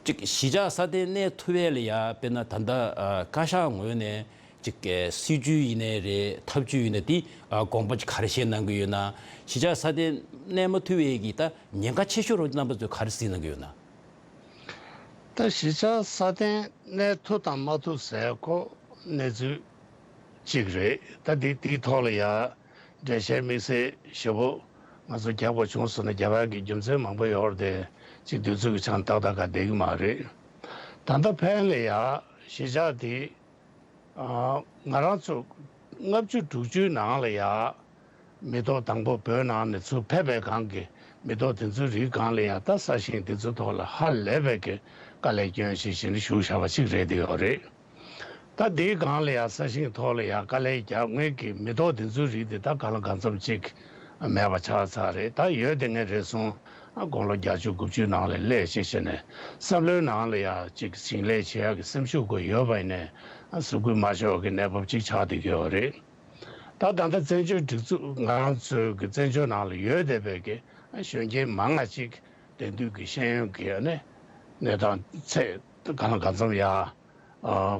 གཅིག་གཞིས་ཆགས་སྲ་བརྟན་གནས་ཐུབ་ཡས་ལ་ཡ་དཔེར་ན་ད་ལྟ་ཨ་བཀའ་ཤག་ངོས་ནས་གཅིག་གི་སྲིད་ཇུས་ཡིན་ནའི་རེད། ཐབས་ཇུས་ཡིན་ནའི་དེ་ཨ་དགོངས་པ་ཅིག་ག་རེ་བཞེས་གནང་གི་ཡོད་ན། གཞིས་ཆགས་སྲ་བརྟན་གནས་མ་ཐུབ་པའི་གི་ད་ཉེན་ཁ་ཆེ་ཤོས་རོགས་རྣམ་པ་ཚོས་ག་རེ་གཟིགས་གནང་གི་ཡོད་ན། ད་གཞིས་ཆགས་སྲ་བརྟན་གནས་ཐུབ་དང་མ་ཐུབ་ཟེར་ཁོ་གནས་ཚུལ་གཅིག་རེད། ད་འདི་འདིའི་ཐོག་ལ་ཡ་འགྲེལ་བཤད་དམིགས་བསལ་ཞེ་པོ་ང་ཚོ་རྒྱག་པ་བྱུང་སོང་ན་རྒྱབ་ཡག་གི་རྒྱུ་མཚན་མང་པོ་ཡོད་རེད་དེ་གཅིག་དུས་ཚོད་ཀྱི་ཆ་ནས་ཏག་ཏག་ག་བསྡད་ཀྱི་མ་རེད། ད་ལྟ་ཕན་ལ་ཡ་གཞིས་ཆགས་དེ། ཨ་ང་རང་ཚོ་ལྔ་བཅུ་དྲུག་ཅུའི་ནང་ལ་ཡ། མི་ཐོག་དང་པོ་བོད་ནང་ནས་ཚུར་ཕེབས་པའི་སྒང་གི་མི་ཐོག་དེ་ཚོའི་རིགས་སྒང་ལ་ཡ་ད་ས་ཞིང་དེ་ཚོའི་ཐོག་ལ་ཧ་ལས་པའི་གི་དཀའ་ལས་སྐྱོན་ཞིག་བཞིན་བཞུགས་བཞག་པ་ཅིག་རེད་དེ་ཡོད་རེད། ད་དེའི་སྒང་ལ་ཡ་ས་ཞིང་ཐོག་ལ་ཡ་དཀའ་ལས་རྒྱག་མཁན་གྱི་མི་ཐོག་དེ་ཚོའི་རིགས་དེ་ད་གང་ལ་གང་འཚམ་ཅིག་མེད་པ་ཆགས་ཚར་རེད། ད་ཡོད་དེ་ངས་རེ་ཟུང་དགུང་ལོ་བརྒྱད་ཅུ་དགུ་བཅུའི་ནང་ལ་སླེབས་ཅིག་བྱས་ནས་བསམ་བློའི་ནང་ལ་ཡ་ཅིག་ཞིང་ལས་བྱེད་ཡག་གི་སེམས་ཤུགས་ཀྱི་ཡོད་པ་ཡིན་ནའི་གཟུགས་པོ་མ་ཤོར་བའི་གནས་བབ་ཅིག་ཆགས་བསྡད་ཀྱི་ཡོད་རེད། ད་ད་ལྟ་བཙན་བྱོལ་སྒྲིག་འཛུགས་ང་རང་ཚོའི་གི་བཙན་བྱོལ་ནང་ལ་ཡོད་བསྡད་པའི་གི་གཞོན་སྐྱེས་མང་ང་ཅིག་དེང་དུས་ཀྱི་ཤེས་ཡོན་གྱི་ཨ་ནི་གནས་སྟངས་ཚད་གང་ལ་གང་འཚམ་ཡ་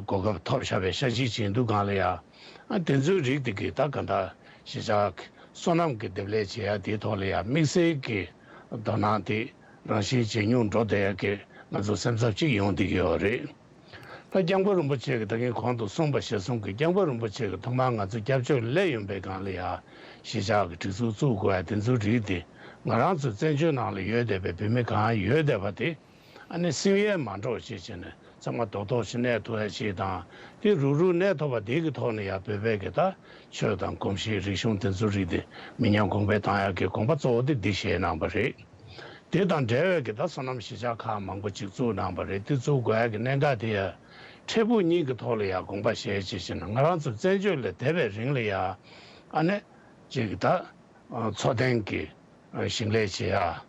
གོ་སྐབས་ཐོབ་བཞག་པའི་ཤ་ཞིག་བྱེད་འདུག་གང་ལ་ཡ་ཨ་དེ་ཚོའི་རིགས་དེ་གི་ད་ག་འདྲ་གཞིས་ཆགས་སོ་ནམ་གྱི་འདེབས་ལས་བྱེད་ཡ་དེའི་ཐོག་ལ་ཡ་དམིགས་བསལ་གྱི་དོ་སྣང་དེ་རང་བཞིན་ཇེ་ཉུང་འགྲོ་བསྡད་ཡ་གི་ང་ཚོ་སེམས་འཚབ་ཅིག་ཡོང་བསྡད་ཀྱི་ཡོད་རེད། ད་སྐྱབས་མགོན་རིན་པོ་ཆེ་གིས་ད་གིན་གོང་དུ་གསུངས་པ་ཞེས་གསུངས་ཀྱི་སྐྱབས་མགོན་རིན་པོ་ཆེ་གིས་ཐོག་མར་ང་ཚོ་སྐྱབས་བཅོལ་སླེབས་ཡོང་པའི་སྒང་ལ་ཡ་གཞིས་ཆགས་ཀྱི་སྒྲིག་འཛུགས་བཙུགས་དགོས་ཡ་དེ་ཚོའི་རིགས་དེ་ང་རང་ཚོ་བཙན་བྱོལ་ནང་ལ་ཡོད་བསྡད་པའི་བོད་མི་གང་ཡོད་བསྡད་པ་དེ་ཨ་ནི་སིམ་ཡས་མ་འགྲོ་ཞེས་བྱས་ནས་ཚང་མ་རྡོག་རྡོག་ཞིག་གནས་ཐུབ་ཡ་ཞིག་དང་དེ་རུག་རུག་གནས་ཐུབ་པ་དེ་གི་ཐོག་ནས་ཡ་བོད་པའི་གི་ད་ཆོས་དང་གོམས་གཤིས་རིག་གཞུང་དེ་ཚོའི་རིགས་དེ་མི་ཉམས་གོང་འཕེལ་བཏང་ཡ་གི་དགོངས་པ་གཙོ་བོ་དེ་འདི་བཞེས་གནང་པ་རེད། དེ་དང་འབྲེལ་བའི་གི་ད་སོ་ནམ་གཞིས་ཆགས་ཁག་མང་པོ་ཅིག་བཙུགས་གནང་པ་རེད། དེ་བཙུགས་དགོས་ཡ་གི་གནད་འགག་དེ་ཡ་འཕྲལ་ཕུགས་གཉིས་ཀྱི་ཐོག་ལ་ཡ་དགོངས་པ་བཞེས་བྱས་བྱས་ན་ང་རང་ཚོ་བཙན་བྱོལ་ལ་བསྡད་པའི་རིང་ལ་ཡ་ཨ་ནི་ཅིག་ད་འཚོ་རྟེན་གྱི་ཞིང་ལས་བྱེད་ཡ་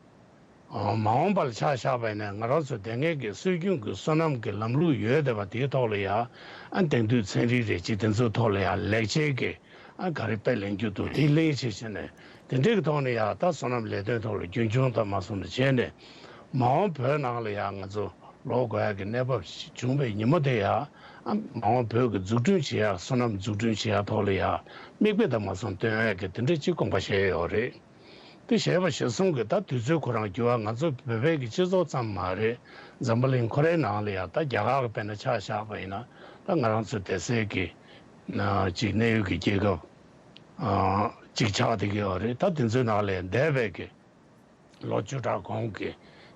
མ་འོངས་པ་ལ་ཆ་བཞག་པ་ཡིན་ན་ང་རང་ཚོ་དེ་སྔའི་གི་སྲོལ་རྒྱུན་གྱི་སོ་ནམ་གྱི་ལམ་ལུགས་ཡོད་བསྡད་པ་དེའི་ཐོག་ལ་ཡ་ཨ་དེང་དུས་ཚན་རིག་རེད་ཅིག་དེ་ཚོའི་ཐོག་ལ་ཡ་ལེགས་ཆའི་གི་ཨ་ག་རེ་དཔེ་ལེན་རྒྱུ་འདུག་དེ་གླེང་བྱས་བྱས་ནས་དེ་འདྲའི་གི་ཐོག་ནས་ཡ་ད་སོ་ནམ་ལས་དོན་ཐོག་ལ་རྒྱུན་འཁྱོངས་དང་མ་སོང་ནས་བྱས་ནས་མ་འོངས་བོད་ནང་ལ་ཡ་ང་ཚོ་ལོག་དགོས་ཡ་གི་གནས་བབ་ཞིག་བྱུང་བའི་ཉིན་མོ་དེ་ཡ་ཨ་མ་འོངས་བོད་ཀྱི་འཛུགས་སྐྲུན་བྱེད་ཡ་སོ་ནམ་འཛུགས་སྐྲུན་བྱེད་ཡ་ཐོག་ལ་ཡ་མིག་དཔེ་དང་མ་སོང་སྟོན་ཡ་གི་དེ་འདྲ་ཅིག་དགོངས་པ་བཞེས་ཡོད་རེད། དེ་བྱས་པ་གཞིར་བཟུང་གི་ད་དུས་ཚོད་ཁོ་རང་འགྱུར་བ། ང་ཚོ་བོད་པའི་གི་སྤྱི་ཚོགས་ཙམ་མ་རེད། འཛམ་བུ་གླིང་ཁོ་རའི་ནང་ལ་ཡང་ད་རྒྱ་གར་གི་དཔེར་ན་ཆ་བཞག་པ་ཡིན་ན། ད་ང་རང་ཚོ་དེ་སའི་གི་ཅིག་གནས་ཡུལ་གྱི་རྒྱལ་ཁབ་ཅིག་ཆགས་བསྡད་ཀྱི་ཡོད་རེད། ད་དེ་ཚོའི་ནང་ལ་འདས་པའི་གི་ལོ་བཅུ་ཕྲག་གོང་གི་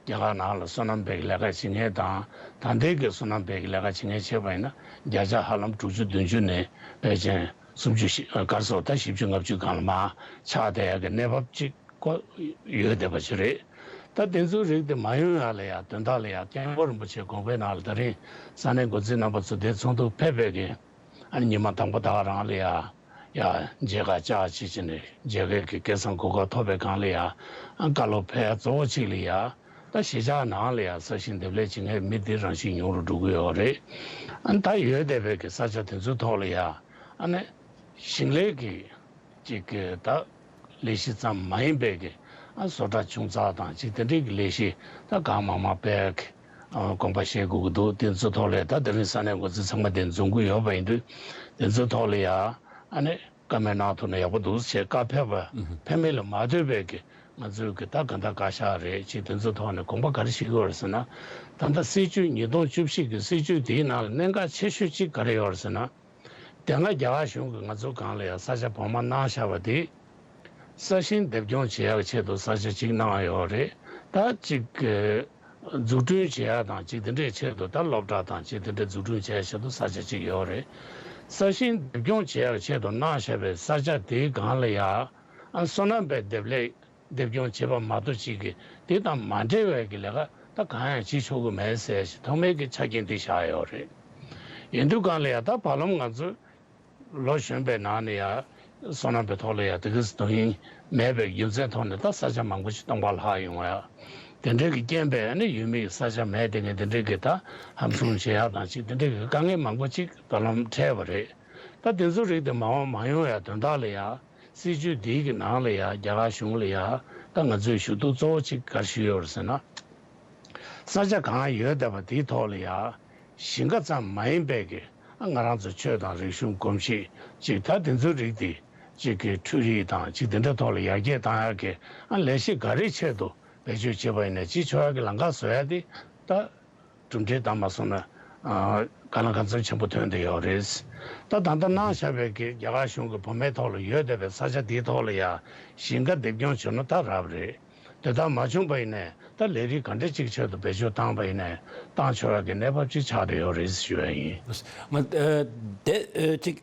རྒྱ་གར་ནང་ལ་སོ་ནམ་པའི་ལས་ཀ་བྱེད་མཁན་དང་། ད་ལྟའི་གི་སོ་ནམ་པའི་ལས་ཀ་བྱེད་མཁན་བྱས་པ་ཡིན་ན་བརྒྱ་ཆ་ཧ་ལམ་དྲུག་ཅུ་བདུན་ཅུ་ནས་ཕལ་ཆེར་སུམ་ཅུ་བཞི། ག་རེ་ཟེར། ད་བཞི་བཅུ་ལྔ་བཅུ་སྒང་ལ་མར་ཆག་བསྡད་ཡག་གི་གནས་བབ་ཅིག་ཀོ་ཡོད་བསྡད་པ་ཞིག་རེད། ད་དེ་ཚོའི་རིགས་དེ་མ་ཡོང་ཡག་ལ་ཡང་དོན་དག་ལ་ཡང་སྐྱབས་མགོན་རིན་པོ་ཆེ་དགོངས་པའི་ནང་ལ་ད་རིང་ས་གནས་འགོ་འཛིན་རྣམ་པ་ཚོ་དེ་ཚོགས་འདུ་ཕེབས་པའི་གི་ཨ་ནི་ཉི་མ་དང་པོ་ད་ག་རང་ལ་ཡ་ཡ་མཇལ་ཁ་བཅར་བྱས་བྱས་ནས་མཇལ་ཁའི་གི་སྐལ་བཟང་གོ་སྐབས་ཐོབ་པའི་སྒང་ལ་ཡ། ཨ་བཀའ་སློབ་ཕེབས་ཡ་གཙོ་བོ་གཅིག་ལ་ཡ། ད་གཞིས་ཆགས་ནང་ལ་ཡ་ས་ཞིང་འདེབས་ལས་བྱེད་མཁན་མི་དེ་རང་བཞིན་ཉུང་རུ་འགྲོ་གི་ཡོད་རེད། ཨ་ནི་ད་ཡོད་བསྡད་པའི་གི་ས་ཆ་དེ་ཚོའི་ཐོག་ལ་ཡ། ཨ་ནི་ཞིང་ལས་ཀྱི་ཅིག་གི་ད་ལས་གཞི་ཙམ་མ་ཡིན་པའི་གི་ཨ་བཟོ་གྲྭ་ཆུང་ཙག་དང་ཅིག་དེ་འདྲའི་གི་ལས་གཞི་ད་གང་མང་མང་སྤེལ་གི་ཨ་དགོངས་པ་བཞེས་དགོས་ཀྱི་འདུག་དེ་ཚོ་ཐོག་ལ་ད་དེ་རིང་ས་གནས་འགོ་འཛིན་ཚང་མ་དེ་འཛོམས་ཀྱི་ཡོད་པ་ཡིན་དུས། དེ་ཚོའི་ཐོག་ལ་ཡ་ཨ་ནི་བཀའ་མོལ་གནང་ཐུབ་ན་ཡག་པོ་འདུག་ཅེས། བཀའ་ཕེབས་པ་ཕེབས་མིན་ལ་མ་ལྟོས་པའི་གི་ང་ཚོའི་གི་ད་ག་འདྲ་བཀའ་ཤག་རེད་ཅེས་དེ་ཚོའི་ཐོག་ནས་དགོངས་པ་ག་རེ་བཞེས་ཀྱི་ཡོད་རེད་ཟེར་ན། ད་ལྟ་སྲིད་ཇུས་ཉིས་སྟོང་བཅུ་བཞི་གི་སྲིད་ཇུས་དེའི་ནང་ལ་གནད་འགག་ཆེ་ཤོས་གཅིག་ག་རེ་ཡོད་རེད་ཟེར་ན། དེ་སྔ་རྒྱ་གར་གཞུང་གིས་ང་ཚོ་སྒང་ལ་ཡང་ས་ཆ་བོགས་མ་གནང་བཞག་པ་དེ། ས་ཞིང་འདེབས་སྐྱོང་བྱེད་ཡག་ཆེད་དུ་ས་ཆ་གཅིག་གནང་ཡོད་རེད། ད་གཅིག་གི་འཛུགས་སྐྲུན་བྱེད་ཡག་དང་གཅིག་དེ་འདྲའི་ཆེད་དུ། ད་སློབ་གྲྭ་དང་གཅིག་དེ་འདྲའི་འཛུགས་སྐྲུན་བྱེད་ཡག་ཆེད་དུ་ས་ཆ་གཅིག་ཡོད་རེད། ས་ཞིང་འདེབས་སྐྱོང་བྱེད་ཡག་ཆེད་དུ་གནང་བཞག་པའི་ས་ཆ་དེའི་སྒང་ལ་ཡང་ཨ་སོ་ནམ་པའི་འདེབས་ལས་འདེབས་སྐྱོང་བྱེད་པ་མ་གཏོགས་གཅིག་གིས་དེ་དང་མ་འབྲེལ་བའི་གི་ལས་ཀ་ད་གང་ཡང་བྱེད་ཆོག་གི་མེད་ཟེར་ཞིག་ཐོག་མའི་གི་ཆ་རྐྱེན་དེ་བཞག་ཡོད་རེད། ཡིན་དུས་སྒང་ལ་ཡང་ད་བར་ལམ་ང་ཚོ་ལོ་གཞོན་པའི་ནང་ནས་ཡང་སོ་ནམ་པའི་ཐོག་ལ་ཡང་དེ་གི་དོ་དབྱིངས་མེད་པའི་རྒྱུ་མཚན་ཐོག་ནས་ད་ས་ཆ་མང་པོ་ཞིག་སྟོང་པ་ལྷག་ཡོང་བ་ཡ། དེ་འདྲའི་གི་རྐྱེན་པས་ནི་ཡུལ་མིའི་ས་ཆ་མེད་དེ་ངས་དེ་འདྲའི་གི་ད་ཧམ་བཟུང་བྱེད་ཡག་དང་ཅིག་དེ་འདྲའི་གི་དཀའ་ངལ་མང་པོ་ཅིག་བར་ལམ་འཕྲད་པ་རེད། ད་དེ་ཚོ་རིགས་དེ་མ་འོངས་མ་ཡོང་ཡ་དོན་དག་ལ་ཡ། སྲིད་ཇུས་འདིའི་གི་ནང་ལ་ཡ་རྒྱ་གར་གཞུང་ལ་ཡ་ད་ང་ཚོས་ཞུ་གཏུག་གཙོ་བོ་གཅིག་ག་རེ་ཞུས་ཡོད་རེད་ཟེར་ན། ས་ཆ་གང་ཡོད་བསྡད་པ་དེའི་ཐོག་ལ་ཡ་ཞིང་ཁ་ཙམ་མ་ཡིན་པའི་གི་ཨ་ང་རང་ཚོ་ཆོས་དང་རིག་གཞུང་གོམས་གཤིས་ཅིག་ད་དེ་ཚོའི་རིགས་དེ་ཅིག་གི་འཕྲུལ་རིག་དང་ཅིག་དེ་འདྲ་ཐོག་ལ་ཡར་རྒྱས་བཏང་ཡག་གི་ཨ་ལས་གཞི་ག་རེའི་ཆེད་དུ་བེད་སྤྱོད་བྱེད་པ་ཡིན་ན་ཅིག་ཆོག་ཡག་གི་ལམ་ཁ་བཟོ་ཡག་དེ་ད། གྲུབ་འབྲས་བཏང་མ་སོང་ན། ཨ་དཀའ་ལས་གང་འཚམ་ཆེན་པོ་ཐོན་བསྡད་ཡོད་རེད། ད་ད་ལྟ་གནང་བཞག་པའི་གི་རྒྱ་གར་གཞུང་གི་བུད་མེད་ཐོག་ལ་ཡོད་བསྡད་པའི་ས་ཆ་དེའི་ཐོག་ལ་ཡ་ཞིང་ཁ་འདེབས་སྐྱོང་བྱུང་ན་ད་རབ་རེད། དེ་ལྟར་མ་བྱུང་པ་ཡིན་ནའི་ད་ལས་རིགས་ག་འདྲ་ཅིག་ཆེད་དུ་བེད་སྤྱོད་བཏང་པ་ཡིན་ནའི་བཏང་ཆོག་ཡག་གི་གནས་བབ་ཅིག་ཆགས་བསྡད་ཡོད་རེད་ཞུ་ཡ་ཡིན། ང་ཨ་དེ་ཨ་ཅིག་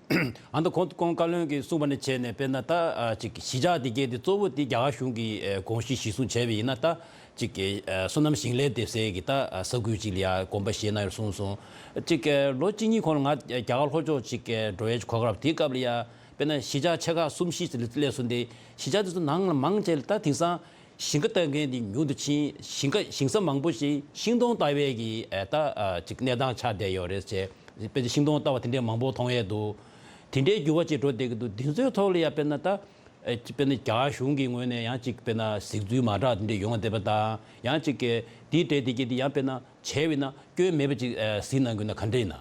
ཨ་ད་གོང་གོང་བཀའ་བློན་གྱིས་གསུངས་པ་ནས་བྱས་ནས་དཔེར་ན་ད་ཨ་ཅིག་གཞིས་ཆགས་དེ་གས་དེ་གཙོ་བོ་དེ་རྒྱ་གར་གཞུང་གིས་ཨ་དགོངས་གཞི་གཞིར་བཟུང་བྱས་པ་ཡིན་ན་ད། གཅིག་གི་ཨ་སོ་ནམ་ཞིང་ལས་འདེབས་སའི་གི་ད་ཨ་ས་ཁུལ་གཅིག་ལ་ཡ་དགོངས་པ་བཞེས་གནང་ཡོད་གསུངས་སོང་། གཅིག་གི་ལོ་གཅིག་གཉིས་གོང་ལ་ང་རྒྱ་གར་ལྷོ་ཕྱོགས་གཅིག་གི་འགྲོ་ཡས་གོ་སྐབས་དེའི་སྐབས་ལ་ཡ་དཔེར་ན་གཞིས་ཆགས་ཆེ་ཁག་གསུམ་བཞི་ཙམ་སླེབས་སོང་སྟེ། གཞིས་ཆགས་དེ་ཚོ་ནང་ལ་མང་ཆེ་ལ་ད་དེང་སང་ཞིང་ཁ་བཏབ་མཁན་དེ་ཉུང་དུ་ཕྱིན། ཞིང་ཁ་ཞིང་ས་མང་པོ་ཞིག་ཤིང་སྡོང་བཏབ་པའི་གི་ཨ་ད་ཨ་གཅིག་གནས་སྟངས་ཆགས་བསྡད་ཡོད་རེད་ཟེར། དཔེར་ན་ཤིང་སྡོང་བཏབ་པ་དེ་འདྲའི་མང་པོ་མཐོང་ཡས་འདུག་དེ་འདྲའི་འགྱུར་བ་ཅིག་འགྲོ་བསྡད་ཀྱི་འདུག་དེ་ཚོའི་ཐོག་ལ་ཡ་དཔེར་ན་ད། ཨེ་ཅིག་དཔེར་ན་རྒྱ་གར་གཞུང་གི་ངོས་ནས་ཡང་ཅིག་དཔེར་ན་གཟིགས་ཚུལ་མ་འདྲ་དེ་འདྲ་ཡོང་བསྡད་པ་དང་། ཡང་ཅིག་གི་དེའི་གྲས་དེ་གས་དེ་ཡང་དཔེར་ན་བྱས་པ་ཡིན་ན་སྐྱོན་མེད་པ་ཅིག་ཨེ་གཟིགས་གནང་དགོས་ན་ག་འདྲ་ཡིན་ན།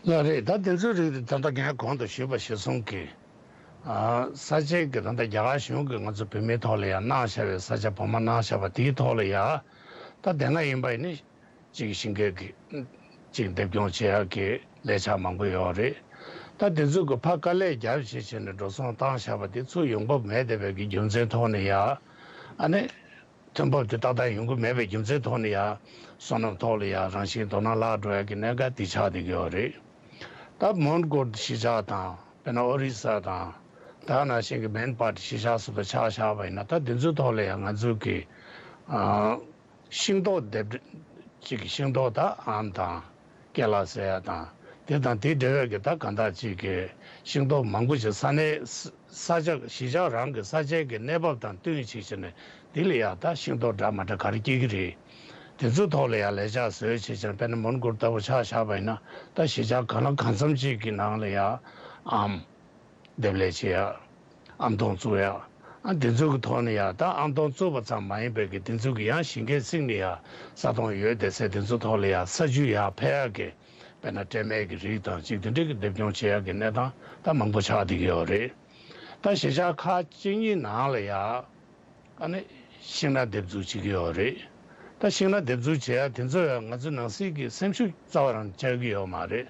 ལགས་རེད། ད་དེ་ཚོའི་རིགས་དེ་ད་ལྟ་ངས་གོང་དུ་ཞུས་པ་གཞིར་བཟུང་གིས། ཨ་ས་ཆའི་གི་ད་ལྟ་རྒྱ་གར་གཞུང་གིས་ང་ཚོ་བོད་མིའི་ཐོག་ལ་ཡང་གནང་བཞག་པའི་ས་ཆ་བོགས་མ་གནང་བཞག་པ་དེའི་ཐོག་ལ་ཡ། ད་དེ་སྔ་ཡིན་པ་ཡིན་ན། གཅིག་ཞིང་ཁའི་གི་གཅིག་འདེབས་སྐྱོང་བྱེད་ཡག་གི་ལས་འཆར་མང་པོ་ཡོད་རེད། ད་དེ་ཚོ་གི་ཕར་དཀའ་ལས་རྒྱབ་བྱས་བྱས་ནས་འགྲོ་སོང་བཏང་བཞག་པ་དེ་ཚུར་ཡོང་འབབ་མེད་བསྡད་པའི་གི་རྒྱུ་མཚན་ཐོག་ནས་ཡ། ཨ་ནི་ཐོན་འབབ་དེ་ཏག་ཏག་ཡོང་གི་མེད་པའི་རྒྱུ་མཚན་ཐོག་ནས་ཡ། སོ་ནམ་ཐོག་ལ་ཡ་རང་བཞིན་དོ་སྣང་བརླག་འགྲོ་ཡག་གི་གནད་འགག་དེ་ཆགས་བསྡད་ཀྱི་ཡོད་རེད། ད་མོན་གྷོ་གཞིས་ཆགས་དང་དཔེར་ན་ཨོ་རི་ས་དང་། ད་ནང་བཞིན་གི་མེན་པཱར་གཞིས་ཆགས་སོགས་ལ་ཆ་བཞག་པ་ཡིན་ན། ད་དེ་ཚོའི་ཐོག་ལ་ཡང་ང་ཚོས་ཀྱི་ཨ་ཤིང་ཏོག་འདེབས། གཅིག་གི་ཤིང་ཏོག་ད་ཨམ་དང་ཀེ་ལ་ཟེར་ཡ་དང་། དེ་དང་དེ་འབྲེལ་བའི་གི་ད་གང་ལྟར་གཅིག་གི་ཤིང་ཏོག་མང་པོ་ཞིག་ས་གནས་ས་ས་ཆ་གཞིས་ཆགས་རང་གི་ས་ཆའི་གི་གནས་བབ་དང་བསྟུན་བྱས་བྱས་ནས་དེ་ལ་ཡང་ད་ཤིང་ཏོག་འདྲ་མ་འདྲ་ག་རེ་སྐྱེ་གི་རེད། དེ་ཚོའི་ཐོག་ལ་ཡང་ལས་འཆར་བཟོས་བྱས་བྱས་ནས། དཔེར་ན་མོན་གྷོ་ལྟ་བུ་ཆ་བཞག་པ་ཡིན་ན། ད་གཞིས་ཆགས་གང་ལ་གང་འཚམ་ཅིག་གི་ནང་ལ་ཡང་ཨམ། འདེབས་ལས་བྱེད་ཡ། ཨམ་སྡོང་བཙུགས་ཡ། ཨ་དེ་ཚོ་གི་ཐོག་ནས་ཡ། ད་ཨམ་སྡོང་བཙུགས་པ་ཙམ་མ་ཡིན་པའི་གི་དེ་ཚོ་གི་ཡང་ཞིང་ཁའི་གསེང་ནས་ཡ་ས་སྟོང་ཡོད་བསྡད་སའི་དེ་ཚོ་ཐོག་ལ་ཡ་ས་རྒྱུ་ཡར་འཕེལ་ཡག་གི། དཔེར་ན་སྤྲད་མེད་ཀྱི་རིགས་དང་ཅིག་དེ་འདྲའི་གི་འདེབས་སྐྱོང་བྱེད་ཡག་གི་གནས་སྟངས་ད་མང་པོ་ཆགས་བསྡད་ཀྱི་ཡོད་རེད། ད་གཞིས་ཆགས་ཁག་གཅིག་གཉིས་ནང་ལ་ཡ། ཨ་ནི་ཤིང་ནགས་འདེབས་འཛུགས་བྱེད་ཀྱི་ཡོད་རེད། ད་ཤིང་ནགས་འདེབས་འཛུགས་བྱེད་ཡ་དེ་ཚོ་ཡང་ང་ཚོ་ནང་སྲིད་ཀྱི་སེམས་ཤུགས་རྩ་བ་རང་ཆགས་ཀྱི་ཡོད་མ་རེད།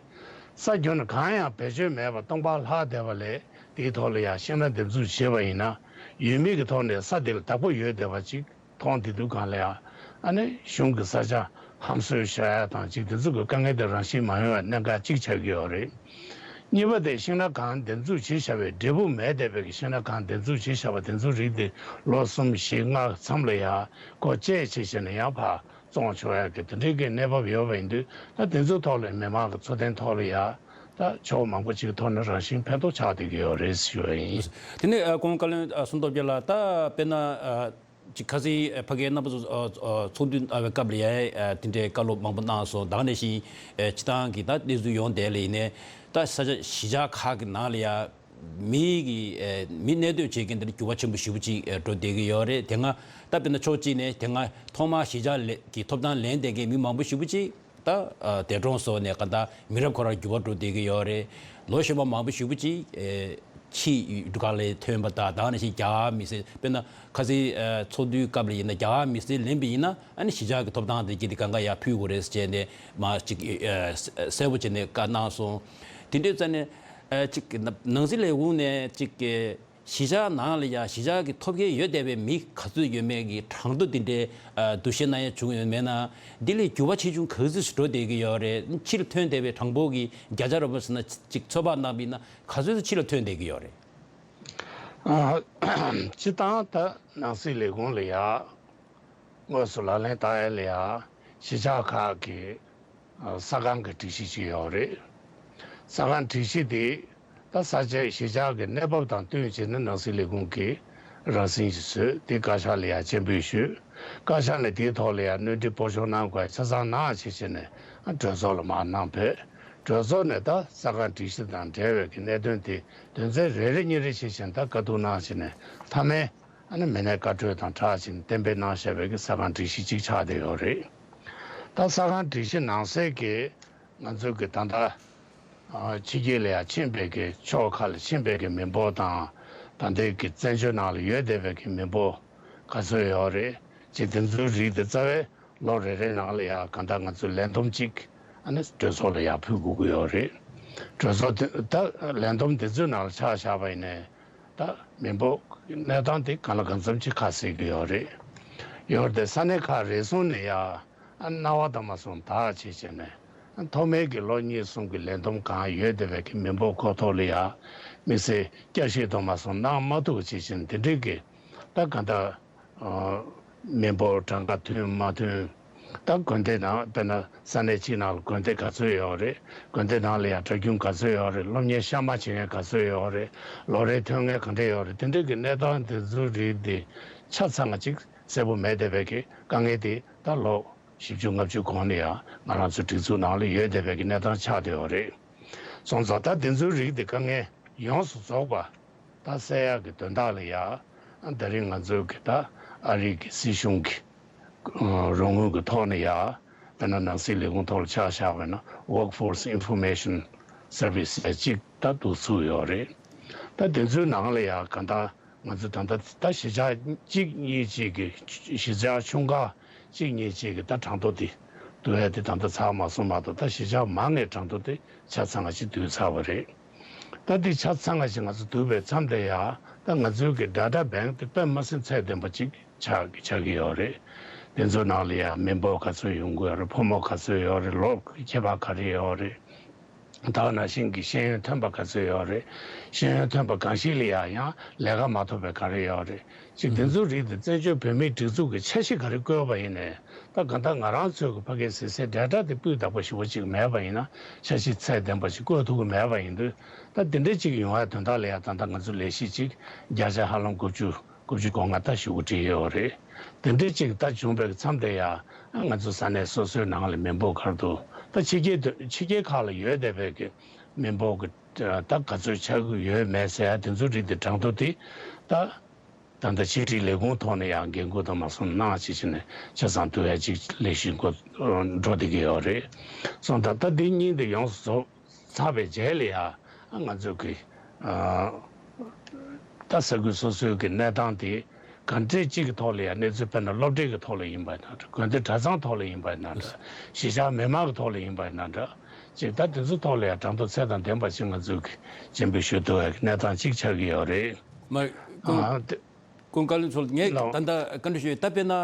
ས་ཁྱོན་ནས་གང་ཡང་བེད་སྤྱོད་མེད་པར་སྟོང་པར་ལྷག་བསྡད་པ་ལས། དེའི་ཐོག་ལ་ཡང་ཤིང་ནགས་འདེབས་འཛུགས་བྱེད་པ་ཡིན་ན། ཡུལ་མི་གི་ཐོག་ནས་ས་དེ་ལ་བདག་པོ་ཡོད་བསྡད་པ་ཅིག་མཐོང་། དེ་དུས་སྒང་ལ་ཡང་ཨ་ནི་གཞུང་གི་ས་ཆ་ཧམ་བཟོས་བཞག་ཡ་དང་ཅིག་དེ་ཚོ་གི་དཀའ་ངལ་དེ་རང་བཞིན་མ་ཡོང་བའི་གནད་འགག་ཅིག་ཆགས་ཀྱི་ཡོད་རེད། གཉིས་པ་དེ་ཤིང་ནགས་གང་འདེབས་འཛུགས་བྱེད་བཞག་པའི་འབྲས་བུ་མེད་བསྡད་པའི་གི་ཤིང་ནགས་གང་འདེབས་འཛུགས་བྱེད་བཞག་པ་དེ་ཚོ་རིགས་དེ་ལོ་གསུམ་བཞི་ལྔ་མཚམས་ལ་ཡང་སྒོ་བཅད་བྱས་བྱས་ནས་ཡང་ཕར་བཙོང་ཆོག་ཡ་གི་དེ་འདྲའི་གི་གནས་བབ་ཡོད་པ་ཡིན་དུས། ད་དེ་ཚོའི་ཐོག་ལ་མི་མང་གི་འཚོ་རྟེན་ཐོག་ལ་ཡང་ད་ཕྱོགས་མང་པོ་ཅིག་ཐོག་ནས་རང་བཞིན་ཕན་ཐོགས་ཆགས་བསྡད་ཀྱི་ཡོད་རེད་ཞུ་བ་ཡིན། དེ་ནས་ཨ་ཁོང་བཀའ་བློན་ཨ་གསུང་སྟོབས་རྒྱལ་ལགས། ད་དཔེར་ན་ཨ་ཅིག་ཁ་སང་ཨ་ཕ་གིའི་རྣམ་པ་ཚོ་ཨ་ཨ་ཚོགས་འདུ་ཨ་བའི་སྐབས་ལ་ཡ་ཨ་དེ་འདྲའི་བཀའ་སློབ་མང་པོ་གནང་སོང་། ད་ག་ནང་བཞིན་ཨ་སྤྱི་བཏང་གི་ད་གནས་ཚུལ་ཡོང་བསྡད་ལ་ཡིན་ནའི། ད་ས་ཆ་གཞིས་ཆགས་ཁག་གི་ནང་ལ་ཡ་མི་གི་ཨ་མི་གནས་སྡོད་བྱེད་མཁན་དེ་ལ་འགྱུར་བ་ཆེན་པོ་ཞེ་པོ་ཅིག་ཨ་འགྲོ་བསྡད་ཀྱི་ཡོད་རེད། དེ་སྔ་ད་དཔེར་ན་ཕྱོགས་གཅིག་ནས་དེ་སྔ་ཐོག་མར་གཞིས་ཆགས་ལས་ཀྱི་ཐོབ་ཐང་ལེན་བསྡད་མཁན་མི་མང་པོ་ཞེ་པོ་ཅིག་ད་ཨ་འདས་གྲོངས་སོང་ནས་ག་ད་མི་རབས་ཁོ་རང་འགྱུར་བ་འགྲོ་བསྡད་ཀྱི་ཡོད་རེད། ལོ་གཞོན་པ་མང་པོ་ཞེ་པོ་ཅིག་ཨེ་ཕྱིའི་སྒང་ལ་ཐོན་པ་དང་། ད་ག་ནང་བཞིན་རྒྱ་གར་མི་སེར། དཔེར་ན་ཁ་སང་ཨ་ཚོགས་འདུའི་སྐབས་ལ་ཡིན་ན་རྒྱ་གར་མི་སེར་ལེན་པ་ཡིན་ན་ཨ་ནི་གཞིས་ཆགས་ཀྱི་ཐོབ་ཐང་དེ་གྱིས་དེ་གང་ག་ཡར་ཕུལ་དགོས་རེད་ཟེར་ནས་མར་ཅིག་ཨ་གསལ་པོ་བྱས་ནས་བཀའ་གནང་སོང་། དེ་འདྲའི་རྩ་ནས་ཨ་ཅིག་ནང་སྲིད་ལས་ཁུངས་ནས་ཅིག་གི་གཞིས་ཆགས་ནང་ལ་ཡ་གཞིས་ཆགས་ཀྱི་ཐོབ་མཁན་ཡོད་བསྡད་པའི་མི་ག་ཚོད་ཡོད་མེད་ཀྱི་གྲངས་ཐོ་དེ་འདྲའི་ཨ་འདུ་ཤེས་གནང་ཡ་བྱུང་ཡོད་མེད་ན། འདི་ལས་འགྱུར་བ་ཆེ་ཆུང་ག་ཚོད་ཞིག་འགྲོ་བསྡད་ཀྱི་ཡོད་རེད། ཕྱིར་ཐོན་བསྡད་པའི་གྲངས་འབོར་གྱི་བརྒྱ་ཆ་རེ་བ་ཟེར་ན་ཅིག་ཚོད་དཔག་གནང་བ་ཡིན་ན་ག་ཚོད་ཕྱི་ལ་ཐོན་བསྡད་ཀྱི་ཡོད་རེད། ཨ། སྤྱིར་བཏང་ད་ནང་སྲིད་ལས་ཁུངས་ལ་ཡ་དངོས་སུ་ལག་ལེན་བསྟར་ཡ་ལ་ཡ་གཞིས་ཆགས་ཁག་གི་ཨ་ས་ཁང་གི་སྒྲིག་གཞི་ཅིག་ཡོད་རེད། ས་ཁང་སྒྲིག་གཞི་དེ་ད་ས་ཆའི་གཞིས་ཆགས་ཀྱི་གནས་བབ་དང་བསྟུན་བྱས་ནས་ནང་སྲིད་ལས་ཁུངས་ཀྱིས་རང་བཞིན་གྱིས་བཟོས་ཏེ་བཀའ་ཤག་ལ་ཡ་སྤྱན་འབུལ་ཞུས། བཀའ་ཤག་ནས་དེའི་ཐོག་ལ་ཡ་སྣོན་འཕྲི་སྤོ་སྒྱུར་གནང་དགོས་ཆ་ཚང་གནང་བྱས་བྱས་ནས་གྲོས་ཚོགས་ལ་མར་གནང་ཕོད། གྲོས་ཚོགས་ནས་ད་ས་ཁང་སྒྲིག་གཞི་དང་འབྲེལ་བའི་གི་གནད་དོན་དེ་དོན་ཚན་རེ་རེ་གཉིས་རེ་བྱས་བྱས་ནས་ད་བཀའ་བསྡུར་གནང་བྱས་ནས་མཐའ་མའི་ཨ་ནི་མི་སྣའི་བཀའ་འཁྲོལ་དང་སྦྲགས་བྱས་ནས་གཏན་འབེབས་གནང་བཞག་པའི་གི་ས་ཁང་སྒྲིག་གཞི་གཅིག་ཆགས་བསྡད་ཡོད་རེད། ད་ས་ཁང་སྒྲིག་གཞི་ནང་གསེས་ཀྱི་ང་ཚོའི་གི་ད་ལྟ་ཨ་ཕྱི་རྒྱལ་ལ་ཡང་ཕྱིན་པའི་གི་ཕྱོགས་ཁག་ལ་ཕྱིན་པའི་གི་མི་འབོར་དང་། ད་ལྟའི་གི་བཙན་བྱོལ་ནང་ལ་ཡོད་བསྡད་པའི་གི་མི་འབོར་ག་ཚོད་ཡོད་རེད། ཅེས་དེ་ཚོའི་རིགས་དེ་རྩ་བའི་ལོ་རེ་རེའི་ནང་ལ་ཡང་གང་ལྟར་ང་ཚོས་ལན་འདེབས་གཅིག་ཨ་ནི་གྲོས་ཚོགས་ལ་ཡང་ཕུལ་དགོས་ཀྱི་ཡོད་རེད། གྲོས་ཚོགས་དེ་ད་ལན་འདེབས་དེ་ཚོའི་ནང་ལ་ཆ་བཞག་པ་ཡིན་ནའི། ད་མི་འབོར་གནས་སྟངས་དེ་གང་ལ་གང་འཚམ་ཅིག་ཁ་གསལ་གྱི་ཡོད་རེད། ཡོད་དེ་ས་གནས་ཁག་རེ་ཟུང་ནས་ཡང་ཨ་རྣ་བ་དང་མ་སོང་ད་བྱས་བྱས་ནས་ཨ་ཐོག་མའི་གི་ལོ་གཉིས་གསུམ་གྱི་ལས་བསྡོམས་གང་ཡོད་བསྡད་པའི་གི་མི་འབོར་སྐོར་ཐོག་ལ་ཡང་དམིགས་བསལ་བསྐྱར་ཞིབ་དང་མ་སོང་གནང་མ་ཐུབ་བྱས་བྱས་ནས་དེ་འདྲའི་གི་ད་གང་ལྟར་ཨ་མི་འབོར་གྲངས་ཀ་མཐུན་མ་མཐུན། ད་དགོན་སྡེ་ནང་དཔེར་ན་ས་གནས་གཅིག་ནང་ལ་དགོན་སྡེ་ག་ཚོད་ཡོད་རེད། དགོན་སྡེ་ནང་ལ་ཡང་གྲྭ་རྒྱུན་ག་ཚོད་ཡོད་རེད། སློབ་གཉེར་གཤའ་མ་བྱེད་མཁན་ག་ཚོད་ཡོད་རེད། ལོ་རེའི་ཐོན་དངུལ་ག་འདྲ་ཡོད་རེད། དེ་འདྲའི་གི་གནས་སྟངས་དེ་ཚོའི་རིགས་དེ་ཆ་ཚང་བ་ཅིག་གསལ་པོ་མེད་བསྡད་པའི་གི་དཀའ་ངལ་དེ་ད་ལོ་བཞི་བཅུ་ལྔ་བཅུ་གོང་ནས་ཡང་ང་རང་ཚོའི་སྒྲིག་འཛུགས་ནང་ལ་ཡོད་བསྡད་པའི་གི་གནས་སྟངས་ཆགས་བསྡད་ཡོད་རེད། སོང་ཙང་ད་དེ་ཚོའི་རིགས་དེ་དཀའ་ངལ་ཡོངས་སུ་རྫོགས་པ་ད་སེལ་ཡག་གི་དོན་དག་ལ་ཡ། ད་རིང་ང་ཚོའི་གི་ད་ཨ་རི་གི་སྲིད་གཞུང་གི་རོགས་དངུལ་གི་ཐོག་ནས་ཡ། དཔེར་ན་ནང་སྲིད་ལས་ཁུངས་ཐོག་ལ་ཆ་བཞག་པ་ཡིན་ན་Workforce Information Service ཟེར་གཅིག་ད་འདུག་ཚུགས་ཡོད་རེད། ད་དེ་ཚོའི་ནང་ལ་ཡ་གང་ལྟར་ང་ཚོ་ད་ལྟ་ད་གཞིས་ཆགས་གཅིག་གཉིས་གཅིག་གི་གཞིས་ཆགས་ཆུང་ཁག་གཅིག་གཉིས་གཅིག་གི་ད་གྲངས་ཐོ་དེ་བསྡུ་ཡ་དེ་ད་ལྟ་ཚར་མ་སོང་མ་གཏོགས། ད་གཞིས་ཆགས་མང་ངེས་གྲངས་ཐོ་དེ་ཆ་ཚང་བ་ཞིག་བསྡུས་ཚར་བ་རེད། ད་འདི་ཆ་ཚང་བ་ཞིག་ང་ཚོ་བསྡུས་པའི་མཚམས་དེ་ཡ། ད་ང་ཚོའི་གི་data bank དེ་དཔེ་མ་སྲིད་ཚད་ལྡན་པ་ཅིག་ཆགས་ཆགས་ཀྱི་ཡོད་རེད། དེ་ཚོ་ནང་ལ་ཡ་མི་འབོར་ག་ཚོད་ཡོང་གི་ཡོད་རེད། ཕོ་མོ་ག་ཚོད་ཡོད་རེད། ལོ་ཁྱད་པར་ག་རེ་ཡོད་རེད། ད་ག་ནང་བཞིན་གྱི་ཤེས་ཡོན་ཐོན་པ་ག་ཚོད་ཡོད་རེད། ཤེས་ཡོན་ཐོན་པ་གང་ཞིག་ལ་ཡ་ཡང་ལས་ཀ་མ་ཐོབ་པའི་ག་རེ་ཡོད་རེད། ཅིག་དེ་ཚོའི་རིགས་དེ་བཙན་བྱོལ་བོད་མིའི་སྒྲིག་འཛུགས་ཀྱི་འཆར་གཞི་ག་རེ་བཀོད་པ་ཡིན་ནའི། ད་གང་ལྟར་ང་རང་ཚོའི་གི་ཕ་གིའི་གཟིགས་སའི་data དེ་སྤུས་དག་པོ་ཞེ་པོ་ཅིག་མེད་པ་ཡིན་ན། འཆར་གཞི་ཚད་ལྡན་པ་ཞིག་བཀོད་ཐུབ་ཀྱི་མེད་པ་ཡིན་དུས། ད་དེ་འདྲ་ཅིག་ཡོང་བའི་དོན་དག་ལ་ཡང་ད་ལྟ་ང་ཚོ་ལས་གཞི་ཅིག་བརྒྱ་ཆ་ཧ་ལམ་དགུ་བཅུ་དགུ་བཅུ་གོ་ལྔ་ད་ཞུ་གི་བྲིས་ཡོད་རེད། དེ་འདྲ་ཅིག་ད་བྱུང་བའི་མཚམས་དེ་ཡང་ང་ཚོ་ས་གནས་སོ་སོའི་ནང་ལ་མི་འབོར་ག་རེ་འདུག་ད་ཕྱི་རྒྱལ་དུ་ཕྱི་རྒྱལ་ཁག་ལ་ཡོད་བསྡད་པའི་གི་མི་འབོར་གི་ད་ག་ཚོད་ཆགས་ཀྱི་ཡོད་མེད་ཟེར་ཡ་དེ་ཚོ་རིགས་དེ་གྲངས་ཐོ་དེ་ད། ད་ལྟ་ཕྱི་དྲིལ་ལས་ཁུངས་ཐོག་ནས་ཡང་འགན་འཁུར་དང་མ་སོང་གནང་བྱེད་ཆེད་ནས་ཆ་ཚང་བསྡུ་ཡ་ཅིག་ལས་གཞི་འགོ་འགྲོ་བསྡད་ཀྱི་ཡོད་རེད། སོང་ཙང་ད་འདི་གཉིས་འདི་ཡོངས་སུ་རྫོགས་ཚར་བའི་རྗེས་ལ་ཡ་ང་ཚོ་གི་ད་ས་ཁུལ་སོ་སོའི་གི་གནས་སྟངས་དེ་ ག་འདྲས་གཅིག་གི་ཐོག་ལ་ཡང་གནས་ཚུལ་དཔེར་ན་སློབ་གྲྭའི་གི་ཐོག་ལ་ཡིན་པ་ཡིན་ན་འདྲ། དགོན་སྡེ་གྲྭ་ཚང་ཐོག་ལ་ཡིན་པ་ཡིན་ན་འདྲ། གཞིས་ཆགས་མི་མང་གི་ཐོག་ལ་ཡིན་པ་ཡིན་ན་འདྲ། ཅིག་ད་དེ་ཚོའི་ཐོག་ལ་ཡང་གྲངས་ཐོ་ཚད་དང་ལྡན་པ་ཞིག་ང་ཚོས་གི་སྤྱན་འབུལ་ཞུ་ཐུབ་པའི་གནས་སྟངས་གཅིག་ཆགས་ཀྱི་ཡོད་རེད། མ་ཀུན་ཨ་དེ་ཀུན་བཀའ་བློན་ཚོ་ངས་ལགས། ད་ལྟ་བཀའ་འདྲི་ཞུ་ཡས། ད་དཔེར་ན་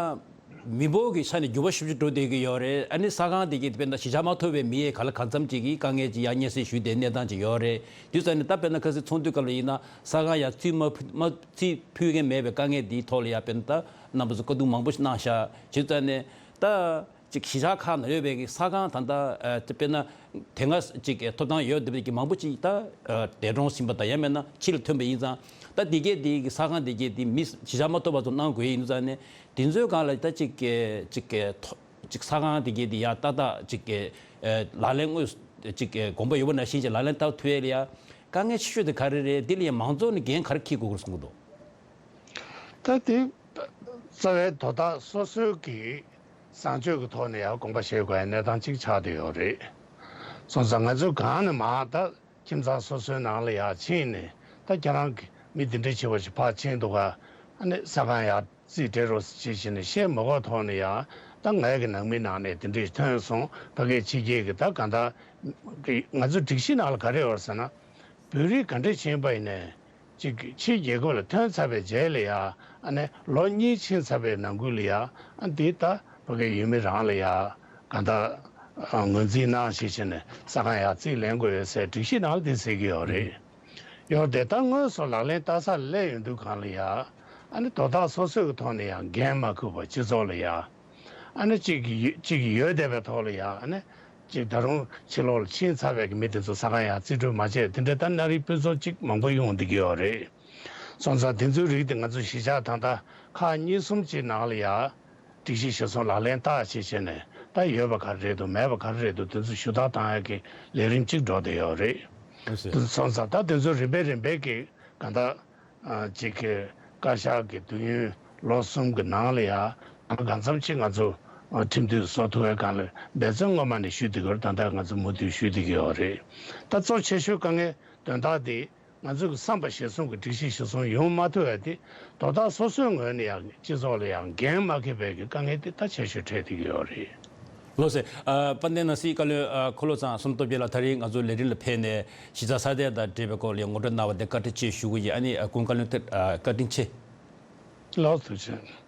མི་འབོར་གྱི་ཆ་ནས་འགྱུར་བ་ཞེ་པོ་ཅིག་འགྲོ་བསྡད་ཀྱི་ཡོད་རེད། ཨ་ནི་ས་ཁང་དེ་གའི་དཔེར་ན་གཞིས་ཆགས་མ་ཐོབ་པའི་མི་ཡས་ག་ལ་གང་འཚམ་ཅིག་གིས་དཀའ་ངལ་ཅིག་ཡང་སྙན་སེང་ཞུས་བསྡད་གནས་སྟངས་ཅིག་ཡོད་རེད། དུས་ཙམ་ནས་ད་དཔེར་ན་ཁ་སང་ཚོགས་འདུའི་སྐབས་ལ་ཡིན་ན་ས་ཁང་ཡར་རྩིས་མ་ཕུལ་མ་རྩིས་ཕུལ་མཁན་མེད་པའི་དཀའ་ངལ་འདིའི་ཐོག་ལ་ཡང་དཔེར་ན་ད་རྣམ་པ་ཚོ་བཀའ་བསྡུར་མང་པོ་ཞིག་གནང་ཤག་བྱས་ཙང་ནས་ད་ཅིག་གཞིས་ཆགས་ཁག་ནང་ཡོད་པའི་གི་ས་ཁང་ད་ལྟ་ཨ་དཔེར་ན་དེ་སྔ་ཅིག་ཐོབ་ཐང་ཡོད་བསྡད་པའི་གི་མང་པོ་ཅིག་ད་ཨ་འདས་གྲོངས་ཕྱིན་པ་དང་ཡང་མིན་ན་ཕྱི་ལ་ཐོན་པ་ཡིན་ཙང་། ད་འདི་གས་འདི་གི་ས་ཁང་འདི་གས་འདི་མི་གཞིས་ཆགས་མ་ཐོབ་པ་ཚོ་གནང་དགོས་ཡིན་ཙང་ནས་དེ་ཚོའི་སྒང་ལ་ད་ཅིག་ཅིག་ཐོ་ཅིག་ས་ཁང་འདི་གས་འདི་ཡང་ཏག་ཏག་ཅིག་ཨ་ལག་ལེན་དངོས་ཅིག་དགོངས་པ་ཡོད་པ་ནང་བཞིན་ཅིག་ལག་ལེན་བསྟར་ཐུབ་ཡས་ལ་ཡ་དཀའ་ངལ་ཆེ་ཤོས་དེ་ག་རེ་རེད། འདི་ལ་ཡང་མང་ཚོགས་ནས་འགན་ག་རེ་འཁྱེར་དགོས་ཀྱི་རེད་བསམ་གྱི་འདུག་ད་དེ་རྩ་བའི་དོ་བདག་སོ་སོའི་གི་བཟང་སྤྱོད་ཀྱི་ཐོག་ནས་ཡང་དགོངས་པ་བཞེས་དགོས་ཡ་གནས་སྟངས་གཅིག་ཆགས་བསྡད་ཡོད་རེད། སོང་ཙང་ང་ཚོའི་སྒང་ནས་མར་ད་ཁྱིམ་ཚང་སོ་སོའི་ནང་ལ་ཡར་ཕྱིན་ནས་ད་ཁྱེད་རང་གི་མི་འདི་འདྲ་ཆེ་བ་ཞིག་ཕར་ཕྱིན་འདུག་ག་ཨ་ནི་ས་ཁང་ཡར་རྩིས་སྤྲད་རོགས་ཞེས་བྱས་ནས་བཤད་མ་དགོས་ཐོག་ནས་ཡང་ད་ངའི་གི་ནང་མི་ནང་ནས་དེ་འདྲས་ཐོན་སོང་། ཕ་གིའི་ཕྱི་རྒྱལ་གི་ད་གང་ལྟར་ང་ཚོ་སྒྲིག་གཞི་ནང་ལ་ག་རེ་ཡོད་ཟེར་ན། བོད་རིགས་ག་འདྲས་ཕྱིན་པ་ཡིན་ནའི་ཅིག་ཕྱིའི་རྒྱལ་ཁབ་ལ་ཐོན་ཚར་བའི་རྗེས་ལ་ཡང་ཨ་ནི་ལོ་གཉིས་ཕྱིན་ཚར་བའི་ནང་ཁུལ་ལ་ཡང་ཨ་འདི་ད་ཕ་གི་ཡུལ་མི་རང་ལ་ཡང་གང་ལྟར་ངོས་འཛིན་གནང་ཞེས་བྱས་ནས་ས་ཁང་ཡང་རྩིས་ལེན་དགོས་ཡོད་ཟེར་སྒྲིག་གཞི་ནང་ལ་འདི་ཟེར་གྱི་ཡོད་རེད། ཡོད་དེ་ད་དངོས་སུ་ལག་ལེན་བསྟར་ས་ལ་སླེབས་ཡོང་དུས་སྒང་ལ་ཡང་ཨ་ནི་དོ་བདག་སོ་སོའི་གི་ཐོག་ནས་ཡང་འགན་མ་འཁུར་བར་སྤྱི་ཚོགས་ལ་ཡང་ཨ་ནི་གཅིག་གིས་གཅིག་གིས་ཡོད་བསྡད་པའི་ཐོག་ལ་ཡང་ཨ་ནི་ཅིག་ད་རུང་ཕྱི་ལོགས་ལ་ཕྱིན་ཚར་བའི་གི་མི་དེ་ཚོ་ས་ཁང་ཡང་རྩིས་སྤྲོད་མ་བྱས། དེ་འདྲའི་ད་མནའ་རིས་སྤུས་ཚད་ཅིག་མང་པོ་ཡོང་བསྡད་ཀྱི་ཡོད་རེད། སོང་ཙང་དེ་ཚོའི་རིགས་དེ་ང་ཚོ་གཞིས་ཆགས་ད་ལྟ་ཁག་གཉིས་གསུམ་ཅིག་ནང་ལ་ཡང་སྒྲིག་གཞི་གཞིར་བཟུང་ལག་ལེན་བསྟར་བྱས་བྱས་ནས་ད་ཡོད་པ་ག་རེ་རེད་འདུག་མེད་པ་ག་རེ་རེད་འདུག་དེ་ཚོ་ཞུ་དག་བཏང་ཡག་གི་ལས་རིམ་གཅིག་འགྲོ་བསྡད་ཡོད་རེད། ལགས་སོ། དེ་སོང་ཙང་ད་དེ་ཚོ་རིམ་པས་རིམ་པས་ཀྱི་གང་ལྟར་ཨ་ཅིག་གི་བཀའ་ཤག་གི་དུས་ཡུན་ལོ་གསུམ་གྱི་ནང་ལ་ཡང་གང་གང་འཚམ་ཅིག་ང་ཚོ་ཨ་ཁྲིམས་མཐུན་བཟོ་ཐུབ་པའི་སྒང་ལ་འབད་བརྩོན་སྔོན་མ་ནས་ཞུས་བསྡད་ཀྱི་ཡོད་རེད། ད་ལྟ་ང་ཚོ་མུ་མཐུད་ཞུས་བསྡད་ཀྱི་ཡོད་རེད། ད་གཙོ་ཆེ་ཤོས་དཀའ་ངལ་དོན་དག་དེ། ང་ཚོས་བསམ་པ་གཞིར་བཟུང་གི་སྒྲིག་གཞི་གཞིར་བཟུང་ཡོང་མ་ཐུབ་པ་དེ་དོ་བདག་སོ་སོའི་ངོས་ནས་ཡང་སྤྱི་ཚོགས་ལ་ཡང་འགན་མ་འཁྱེར་བའི་གི་དཀའ་ངལ་དེ་ད་ཆེ་ཤོས་འཕྲད་བསྡད་ཀྱི་ཡོད་རེད། ལགས་སོ། ཨ་དཔལ་ལྡན་ནང་སྲིད་བཀའ་བློན་ཨ་འཁོར་ལོ་ཚང་བསོད་ནམས་སྟོབས་རྒྱས་ལགས་ད་རེས་ང་ཚོའི་ལས་རིམ་ལ་ཕེབས་ནས་གཞིས་ཆགས་ས་གནས་དང་འབྲེལ་བའི་སྐོར་ལ་ངོ་སྤྲོད་གནང་བ་དེ་བཀའ་དྲིན་ཆེ་ཞུ་གི་ཡིན། ཨ་ནི་ཨ་ཀུན་བཀའ་བློན་ཐུགས་ཨ་བཀའ་དྲིན་ཆེ། ལགས་སོ། ཐུགས་རྗེ་ཆེ།